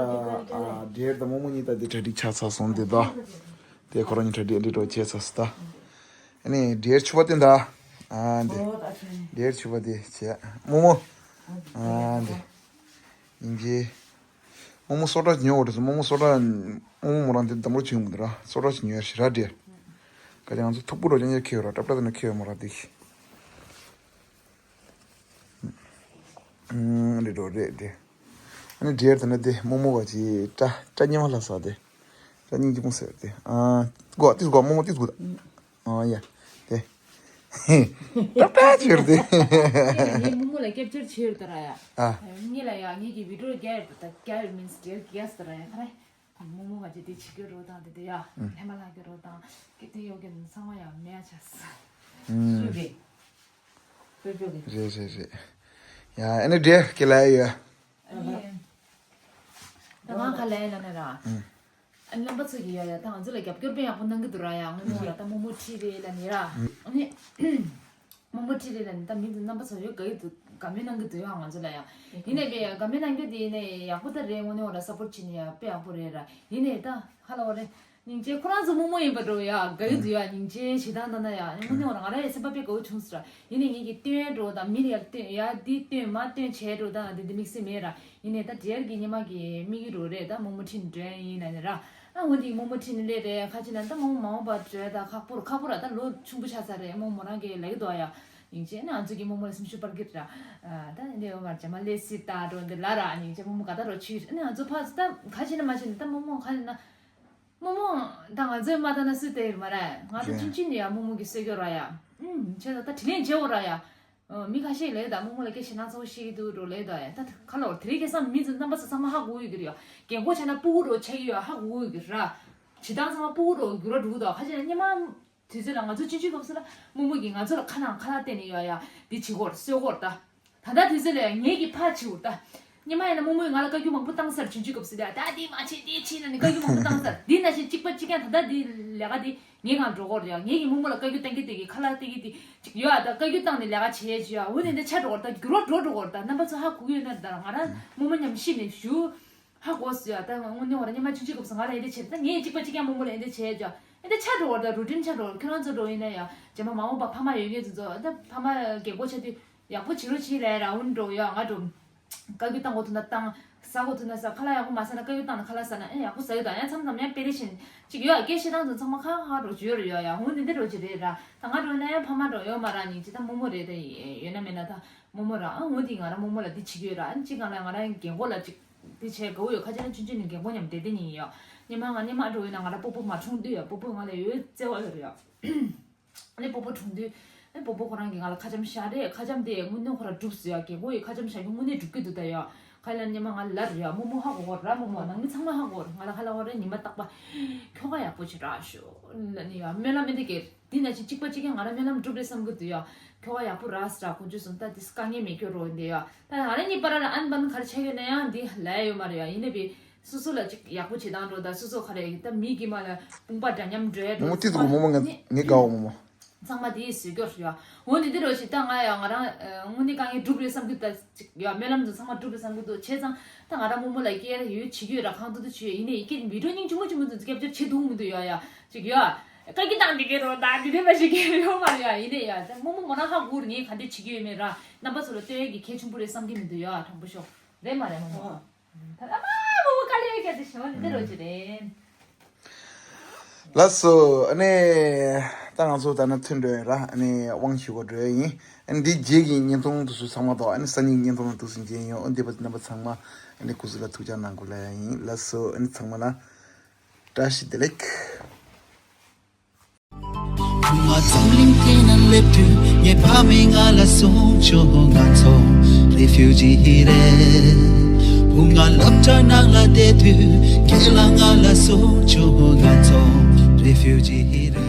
འབྲེལ་དང་རྨོ་མོ་གཉིས་ད་འདི་གྲ་སྒྲིག་ཆགས་ཚར་སོང་དེ་ད། དེ་ཁོ་རང་གཉིས་གྲ་སྒྲིག་ཨ་འདི་འགྲོ་བྱས་ཚར་སོང་ད། ཨ་ནི་འབྲེལ་ཕྱུ་པ་སྟོན་ད། ཨ་འདི་འབྲེལ་ཕྱུ་པ་དེ་བྱས་རྨོ་མོ། ཨ་འདི་ཡིན་གྱི། རྨོ་མོ་སོ་ཊ་ཉོ་བ་རེད་སོ། རྨོ་མོ་སོ་ཊ་རྨོ་མོ་མོ་རང་དེ་འདམ་རོ་བྱུང་མི་འདུག་ར། སོ་ཊ་ཞིག་ཉོ་ཡ་ཞིག་ར་འདྲེ། ག་ཅི་ང་ཚོ་ཐུག་པོ་རོ་ཅན་ཅན་ཁེ་རོ་ཏྲབ་ཏྲ་དེ་ན་ཁེ་མོ་ར་དེ་ཤི། ཨུམ་རེད་རོ་རེད་དེ། ཨ་ནི་འདྲེ་དེ་ན་དེ་རྨོ་མོ་བ་ཅི་ཏྲ་ཏྲ་ཉི་མ་ལ་ས་དེ། ཏྲ་སྙིང་རྗེ་མོ་ཟེར་དེ། ཨ་གོ་ཏིས་གོ་རྨོ་མོ་ཏིས་གོ། ཨ་ཡ། དེ། ཏག་ཏག་ཆེར་དེ། ངས་རྨོ་མོ་ལ་སྐྱབས་བཅོལ་བྱེད་ཡོད་ད་ར་ཡ། ཨ། ངས་ལ་ཡ་ངས་ཀྱི་བི་ཌིའོ་རྒྱ་ཡོད་ད་རྒྱ་ཡོད་མིན་སི་རྒྱ་ཡོད་ད་ར་ཡ་ཁ་ར། རྨོ་མོ་ང་ཅི་དེ་བྱེད་ཀྱི་རོ་དང་དེ་དེ་ཡ། ཧེ་མ་ལ་གི་རོ་དང་ཀི་དེ་ཡོ་གི་ཚང་མ་ཡ་མེད་ཡ་ཆ་ས། སུ་རེད། བོད་བོད་གི། རེད་རེད་རེད། ཡ་ཨ་ནི་འདྲེ་ཀི་ལ་ཡ་ཡོད། ད་ང་ཁ་ལ་ཡ་ལ་ནི་ར། རྣམ་པ་ཚོ་གི་ཡ་ཡ་ད་ང་ཚོ་ལ་རྒྱབ་སྐྱོར་དཔེ་ཡག་པོ་གནང་གི་འདུག་ར་ཡ། དངོས་གནས་ར་ད་རྨོ་མོ་ཁྲིད་རེད་ལ་ནི་ར། ཨ་ནི་རྨོ་མོ་ཁྲིད་རེད་ལ་ནི་ད་མི་འདི་རྣམ་པ་ཚོ་ཡོད་དགའ་ཡི་འདུག་དགའ་མོས་གནང་གི་འདུག་ཡ་ང་ཚོ་ལ་ཡ། ཡིན་ནའི་དཔེ་ཡ་དགའ་མོས་གནང་རྒྱུ་དེ་ཡིན་ནའི་ཡག་པོ་ད་རེད། དངོས་གནས་ར་སབ་པོར་བྱེད་ནི་ཡ་དཔེ་ཡག་པོ་རེད་ར། ཡིན་ནའི་ད་ཧ་ལ་བ་རེད། སྙིང་རྗེ་ཁོ་རང་ཚོ་རྨོ་མོ་ཡིན་པ་འགྲོ་ཡ་དགའ་གི་འདུག་ཡ། སྙིང་རྗེ་ཞེ་སྡང་ད་ན་ཡ་དངོས་གནས་བ་ར་ང་ར་ཡ་སེམས་པ་དཔེ་དགའ་བོ་བྱུང་སོང་ར། ཡིན་ནའི་ངེད་ཀྱི་སྟོན་འགྲོ་དང་མི་ལ་ཡ་སྟོན་ཡ་འདི་སྟོན་མ་སྟོན་བྱས་འགྲོ་དང་དེ་འདི་དམིགས་བསལ་མེད་ར། ཡིན་ནའི་ད་འབྲེལ་གྱི་ཉི་མ་གི་དམིགས་ཡུལ་རོ་རེད་ད་རྨོ་མོ་ཁྲིད་འགྲོ་ཡིན་ན་ནི་ར། ཨ་འོ་འདི་རྨོ་མོ་ཁྲིད་ནི་ལས་རེད་ཁ་ཅིག་ན་ད་རྨོ་མོ་མ་འོངས་པ་འགྲོ་ད་ཁག་པོ་ར་ཁག་པོ་ར་ད་ལོ་ཆུང་པོ་ཆགས་ཚར་རེད། རྨོ་མོ་རང་གི་ལ་གི་དོ་ཡ། ཡིན་ཅེ་ནི་ང་ཚོ་གི་རྨོ་མོ་ལ་སེམས་ཤུགས་སྤར་གི་ར། ད་འདི་འོ་མར་ཇ་མ་ལེ་སི་ད་འགྲོ་འདི་ལ་ར་ཡིན་ཅེ་རྨོ་མོ་ག་ད་རོ་ཆུ་ནི་ང་ཚོ་ཕ་ད་ཁ་ཅིག་ན་མ་ཅིག་ན་ད་རྨོ་མོ་ཁ་ཅིག་ན། རྨོ་མོ་ད་ང་ཚོའི་མ་ད་ན་སུ་དེ་ཡིན་མ་ར། ང་ཚོ་ཆུང་ཆུང་ནས་ཡ་རྨོ་མོ་གི་གསོས་རྒྱུ་ར་ཡ། ཨུམ་ཁྱེད་ད་ད་དྲིན་ལན་འཇལ་བོ་ར་ཡ། མི་ཁ་ཤས་ལས་ད་རྨོ་མོ་ལ་སྐད་ཆ་ན་ཚ་བོ་ཤེས་ཀྱི་འདུག་འགྲོ་ལས་ད་ཡ། ད་ཁ་ལོ་དེ་རིང་ཁ་སང་མི་ཚོ་རྣམ་པ་ཚོ་ཚང་མ་ཧ་གོ་ཡོད་ཀྱི་རེད་ཡ། རྒན་གོག་ཆ་ན་སྤུ་གུ་རོ་ཆགས་ཀྱི་ཡོད་ཧ་གོ་ཡོད་ཀྱི་ར། བྱེད་སྟངས་ཚང་མ་སྤུ་གུ་རོ་འགྱུར་བ་འགྲོ་གི་འདུག་ཁ་ཤས་ན་སྙེ་མ། དུས་ཚོད་ལ་ང་ཚོ་ཆུང་ཆུང་སྐབས་སུ་ལ་རྨོ་མོ་གིས་ང་ཚོ་ལ་ཁ་ནང་ཁ་ལག་བསྟན་ནས་ཡོད་ཡ། འདི་བྱེད་དགོས་རེད་གསོད་དགོས་རེད་ད། ད་ལྟ་དུས་ཚོད་ལ་ཡ་ངེད་ཀྱི་ཕ་བྱེད་དགོས་རེད་ད། སྔོན་མ་ཡིན་ན་རྨོ་མོས་ང་ལ་བཀའ་བཀྱོན་མང་པོ་བཏང་ས་རེད། ཆུང་ཆུང་སྐབས་སུ་ལ་ཡ་ད་འདི་མ་བྱེད་འདི་བྱེད་ལ་ནི་བཀའ་བཀྱོན་མང་པོ་བཏང་ས་རེད། འདི་ནང་བཞིན་གཅིག་པ་གཅིག་རྐྱང་ད་ལྟ་འདི་ལས་ཀ་འདི་ངའི་སྒང་འགྲོ་དགོས་རེད་ཡ། ངེད་ཀྱིས་རྨོ་མོ་ལ་བཀའ་བཀྱོན་བཏང་གི་དེ་གི་ཁ་ལག་བསྟན་གི་དེ་ཅིག་ཡོད་ཡ། ད་བཀའ་བཀྱོན་བཏང་ནས་ལས་ཀ་བྱེད་བྱེད་ཡ། འོ་ནས་འདི་ཆ་འགྲོ་དགོས་རེད་ད། འགྱུར་བ་འགྲོ་འགྲོ་དགོས་རེད་ད། རྣམ་པ་ཚོ་ཧ་གོ་གི་ཡོད་ན་ད་ང་རང་རྨོ་མོ་མཉམ་ཤི་ནས་བཞུགས། ཧ་གོ་སོང་ཡ། ད་དངོས་གནས་ང་རང་ཉི་མ་བཅུ་གཅིག་སྐབས་སུ་ང་ལ་ཡིན་དེ་བྱེད། ད་ངས་གཅིག་པ་གཅིག་རྐྱང་རྨོ་མོ་ལ་ཡིན་དེ་བྱེད་ཀྱང་ཡིན་དེ་ཆགས་འགྲོ་བ། ད་རུ་ཊིན་ཆགས་འགྲོ་བ། ཁྱོད་རང་ཚོ་འགྲོ་ཡིན་ན་ཡ། རྗེས་མ་མ་འོངས་པ་ཕ་མ་ཡོད་མཁན་ཚོ་ཚོ་ད་ཕ་མ་རྒན་གོག་ཆགས་དུས་ཡག་པོ་བྱེད་རོགས་བྱེད་རེད། རང་འོན་འགྲོ་ཡ། ང་འགྲོ། བཀའ་བཀྱོན་བཏང་དགོས་ཐུག་ན་བཏང་། ཟ་དགོས་ཐུག་ན་ཟ། ཁ་ལག་ཡག་པོ་མ་ཟ་ན་བཀའ་བཀྱོན་བཏང་ན་ཁ་ལག་ཟ་ན་ཨེ་ཡག་པོ་ཟ་ཡོད། ད་ཡང་མཚམས་མཚམས་ཡང་དཔེ་རེ་བཞིན་ཅིག་ཡོད། སྐད་བཤད་སྟངས་ཚོ་ཚང་མ་ཁག་ཁག་འགྲོ་བྱོས་རེད་ཡ། ཡ་འོ་འདི་འདི་འགྲོ་ཅི་རེད་ར། ད་ང་འགྲོ་ན་ཡང་ཕ་མ་འགྲོ་ཡོད་མ་ར། ནི་ཅི་ད་རྨོ་མོ་རེད། ད་ཡོད་ན་མེད་ན་ད་རྨོ་མོ་ར། ཨ་འོ་འདི་ང་རང་རྨོ་མོ་ལ་འདི་བྱེད་ཀྱི་ཡོད་ར། ཨ་ཅི་གང་ལ་ང་རང་རྒན་གོག་ལ་ཅིག་འདི་བྱས་དགའ་བོ་ཡོད། ཁ་ཅིག་ན་ཆུང་ཆུང་ནས་རྒན་གོག་མཉམ་བསྡད་དེ་ཉིན་ཡོད། ཉི་མ་ང་ཉི་མ་འགྲོ་ཡོད་ན་ང་རང་སྤོ་བོ་མ་འཁྲུངས་དུས་ཡ། སྤོ་བོ་ང་ལ་ཡོད་བརྩེ་བ་ཡོད་རེད་ཡ། ཨ་ནི་སྤོ་བོ་གྲོངས་དུས། ཨ་ནི་སྤོ་བོ་ཁོ་རང་གིས་ང་ལ་ཁ་ཆེམས་བཞག་རེད། ཁ་ཆེམས་དེ་དངོས་གནས་ཁོ་རང་འགྲུབ་སོང་ཡ། རྒན་གོག་གིས་ཁ་ཆེམས་བཞག་རྒྱུ་དངོས་གནས་འགྲུབ་ཀྱི་འདུག་ད་ཡ། ཁ་ལ་ཉི་མ་ང་ལ་རེད་ཡ། རྨོ་མོ་ཧ་གོ་གོ་ར། རྨོ་མོ་ནང་མི་ཚང་མ་ཧ་གོ་ར། ང་ལ་ཁ་ལ་བ་རེད། ཉི་མ་རྟག་པ་ཁྱོ་ག་ཡག་པོ་བྱེད་ར་ཤོག་ལ་ནི་ཡ། སྨོན་ལམ་མི་འདི་གེ་འདི་ན་ཅི་གཅིག་པ་གཅིག་ཀྱང་ང་རང་སྨོན་ལམ་འགྲུབ་རེད་བསམ་གི་འདུག་ཡ། ཁྱོ་ག་ཡག་པོ་ར་ཟེར་ར། ཁོང་ཚོས་སོང་ད་དེ་དཀའ་ངལ་མེད་སྐྱོ་རོ་འདི་ཡ། ད་ང་རང་གཉིས་བར་ལ་ཨན་པན་ག་རེ་ཆགས་ཡོད་ན་ཡང་འདི་ལ་ཡ་ཡོད་མ་རེད་ཡ། ཡིན་ནའི་བི་སོ་སོ་ལ་ཅིག་ཡག་པོ་བྱེད་སྟངས་འགྲོ། ད་སོ་སོ་ག་རེ་ད་མི་གི་མ་ལ་དཔུང་པ་འདྲ་མཉམ་འགྲོ་ཡ་རྨོ་མོ་ཏི་ཏུ་གོ་རྨོ་མོ་ངས་ངས་དགའ་བ་རྨོ་མོ། ཚང་མ་དེ་ཡིས་བཟོས་སྐྱོར་ཡ། འོ་འདི་འདི་རོ་ཞིག་ད་ང་ཡ་ང་རང་དངོས་གནས་དཀའ་ངལ་འགྲུབ་རེད་བསམ་གི་འདུག་ད་ཅིག་ཡ་སྨོན་ལམ་ཚོ་ཚང་མ་འགྲུབ་རེད་བསམ་གི་འདུག་བྱས་ཙང་ད་ང་རང་རྨོ་མོ་ལ་སྐྱེལ་ཡོད་བྱེད་ཀྱི་ཡོད་ར། ཁང་ཏུ་ཏུ་བྱེད་ཡོད། ཡིན་ནའི་ཡི་གེ་མི་འགྲོ་སྙིང་རྗེ་མོ་ཆེན་མོ་འདུག་སྐྱབས་བཅོལ་བྱེད་ཐུབ་མི་འདུག་ཡ། ཡ་ཅིག་ཡ། བཀའ་བཀྱོན་བཏང་འདི་གེ་རོ་ད་འདི་འདྲས་མ་ཞིག་གི་ཡོད་མ་རེད་ཡ། ཡིན་ནའི་ཡ་ད་རྨོ་མོ་མོ་རང་ཧ་གོ་རེད། ངས་ག་འདྲས་བྱེད་ཀྱི་ཡོད་མེད་ར། རྣམ་པ་ཚོ་ལ་སྟོན་ཡས་ཀྱི་གལ་ཆེན་པོ་རེད་བསམ་གི་མི་འདུག་ཡ། དྲང་པོ་ཤོག་རེད་མ་རེད་རྨོ་མོ། ཨ། ད་ལ་མ་མོ་མོ་དཀའ་ལས་རྒྱག་དེ་ཞོ་འདི་རོ་ཅི་རེད། ལགས་སོ། ཨ་ནི་ད་ང་ཚོ་ད་ནི་ཐོན་འགྲོ་ཡིན་ར། ཨ་ནི་དབང་ཞུ་གོ་འགྲོ་ཡིན། ཨ་ནི་འདི་རྗེས་ཀྱི་བརྙན་ཐུང་དུ་སུ་ཚང་མ་དང་། ཨ་ནི་སང་ཉིན་བརྙན་ཐུང་ལ་ཐུགས་སུ་མཇལ་ཡོང་། ཨ་འདི་བ་རྣམ་པ་ཚང་མ་ཨ་ནི་སྐུ་གཟུགས་ལ་ཐུགས་ཅག་གནང་དགོས་ལ་ཡིན། ལགས་སོ། ཨ་ནི་ཚང་མ་ལ་བཀྲ་ཤིས་བདེ་ལེགས། བུ་ང་འཛམ་གླིང་འདི་ན་སླེབས་དུས་ངའི་ཕ་མས་ང་ལ་གསུངས་བྱུང་། ང་ཚོ་རེ་ཕིའུ་ཇི་རེད། བུ་ང་སློབ་གྲྭ་ནང་ལ་བསྡད་དུས་ཁྱེད་ལ་ང་ལ་གསུངས་བྱུང་། ང་ཚོ་རེ་ཕིའུ་ཇི་རེད།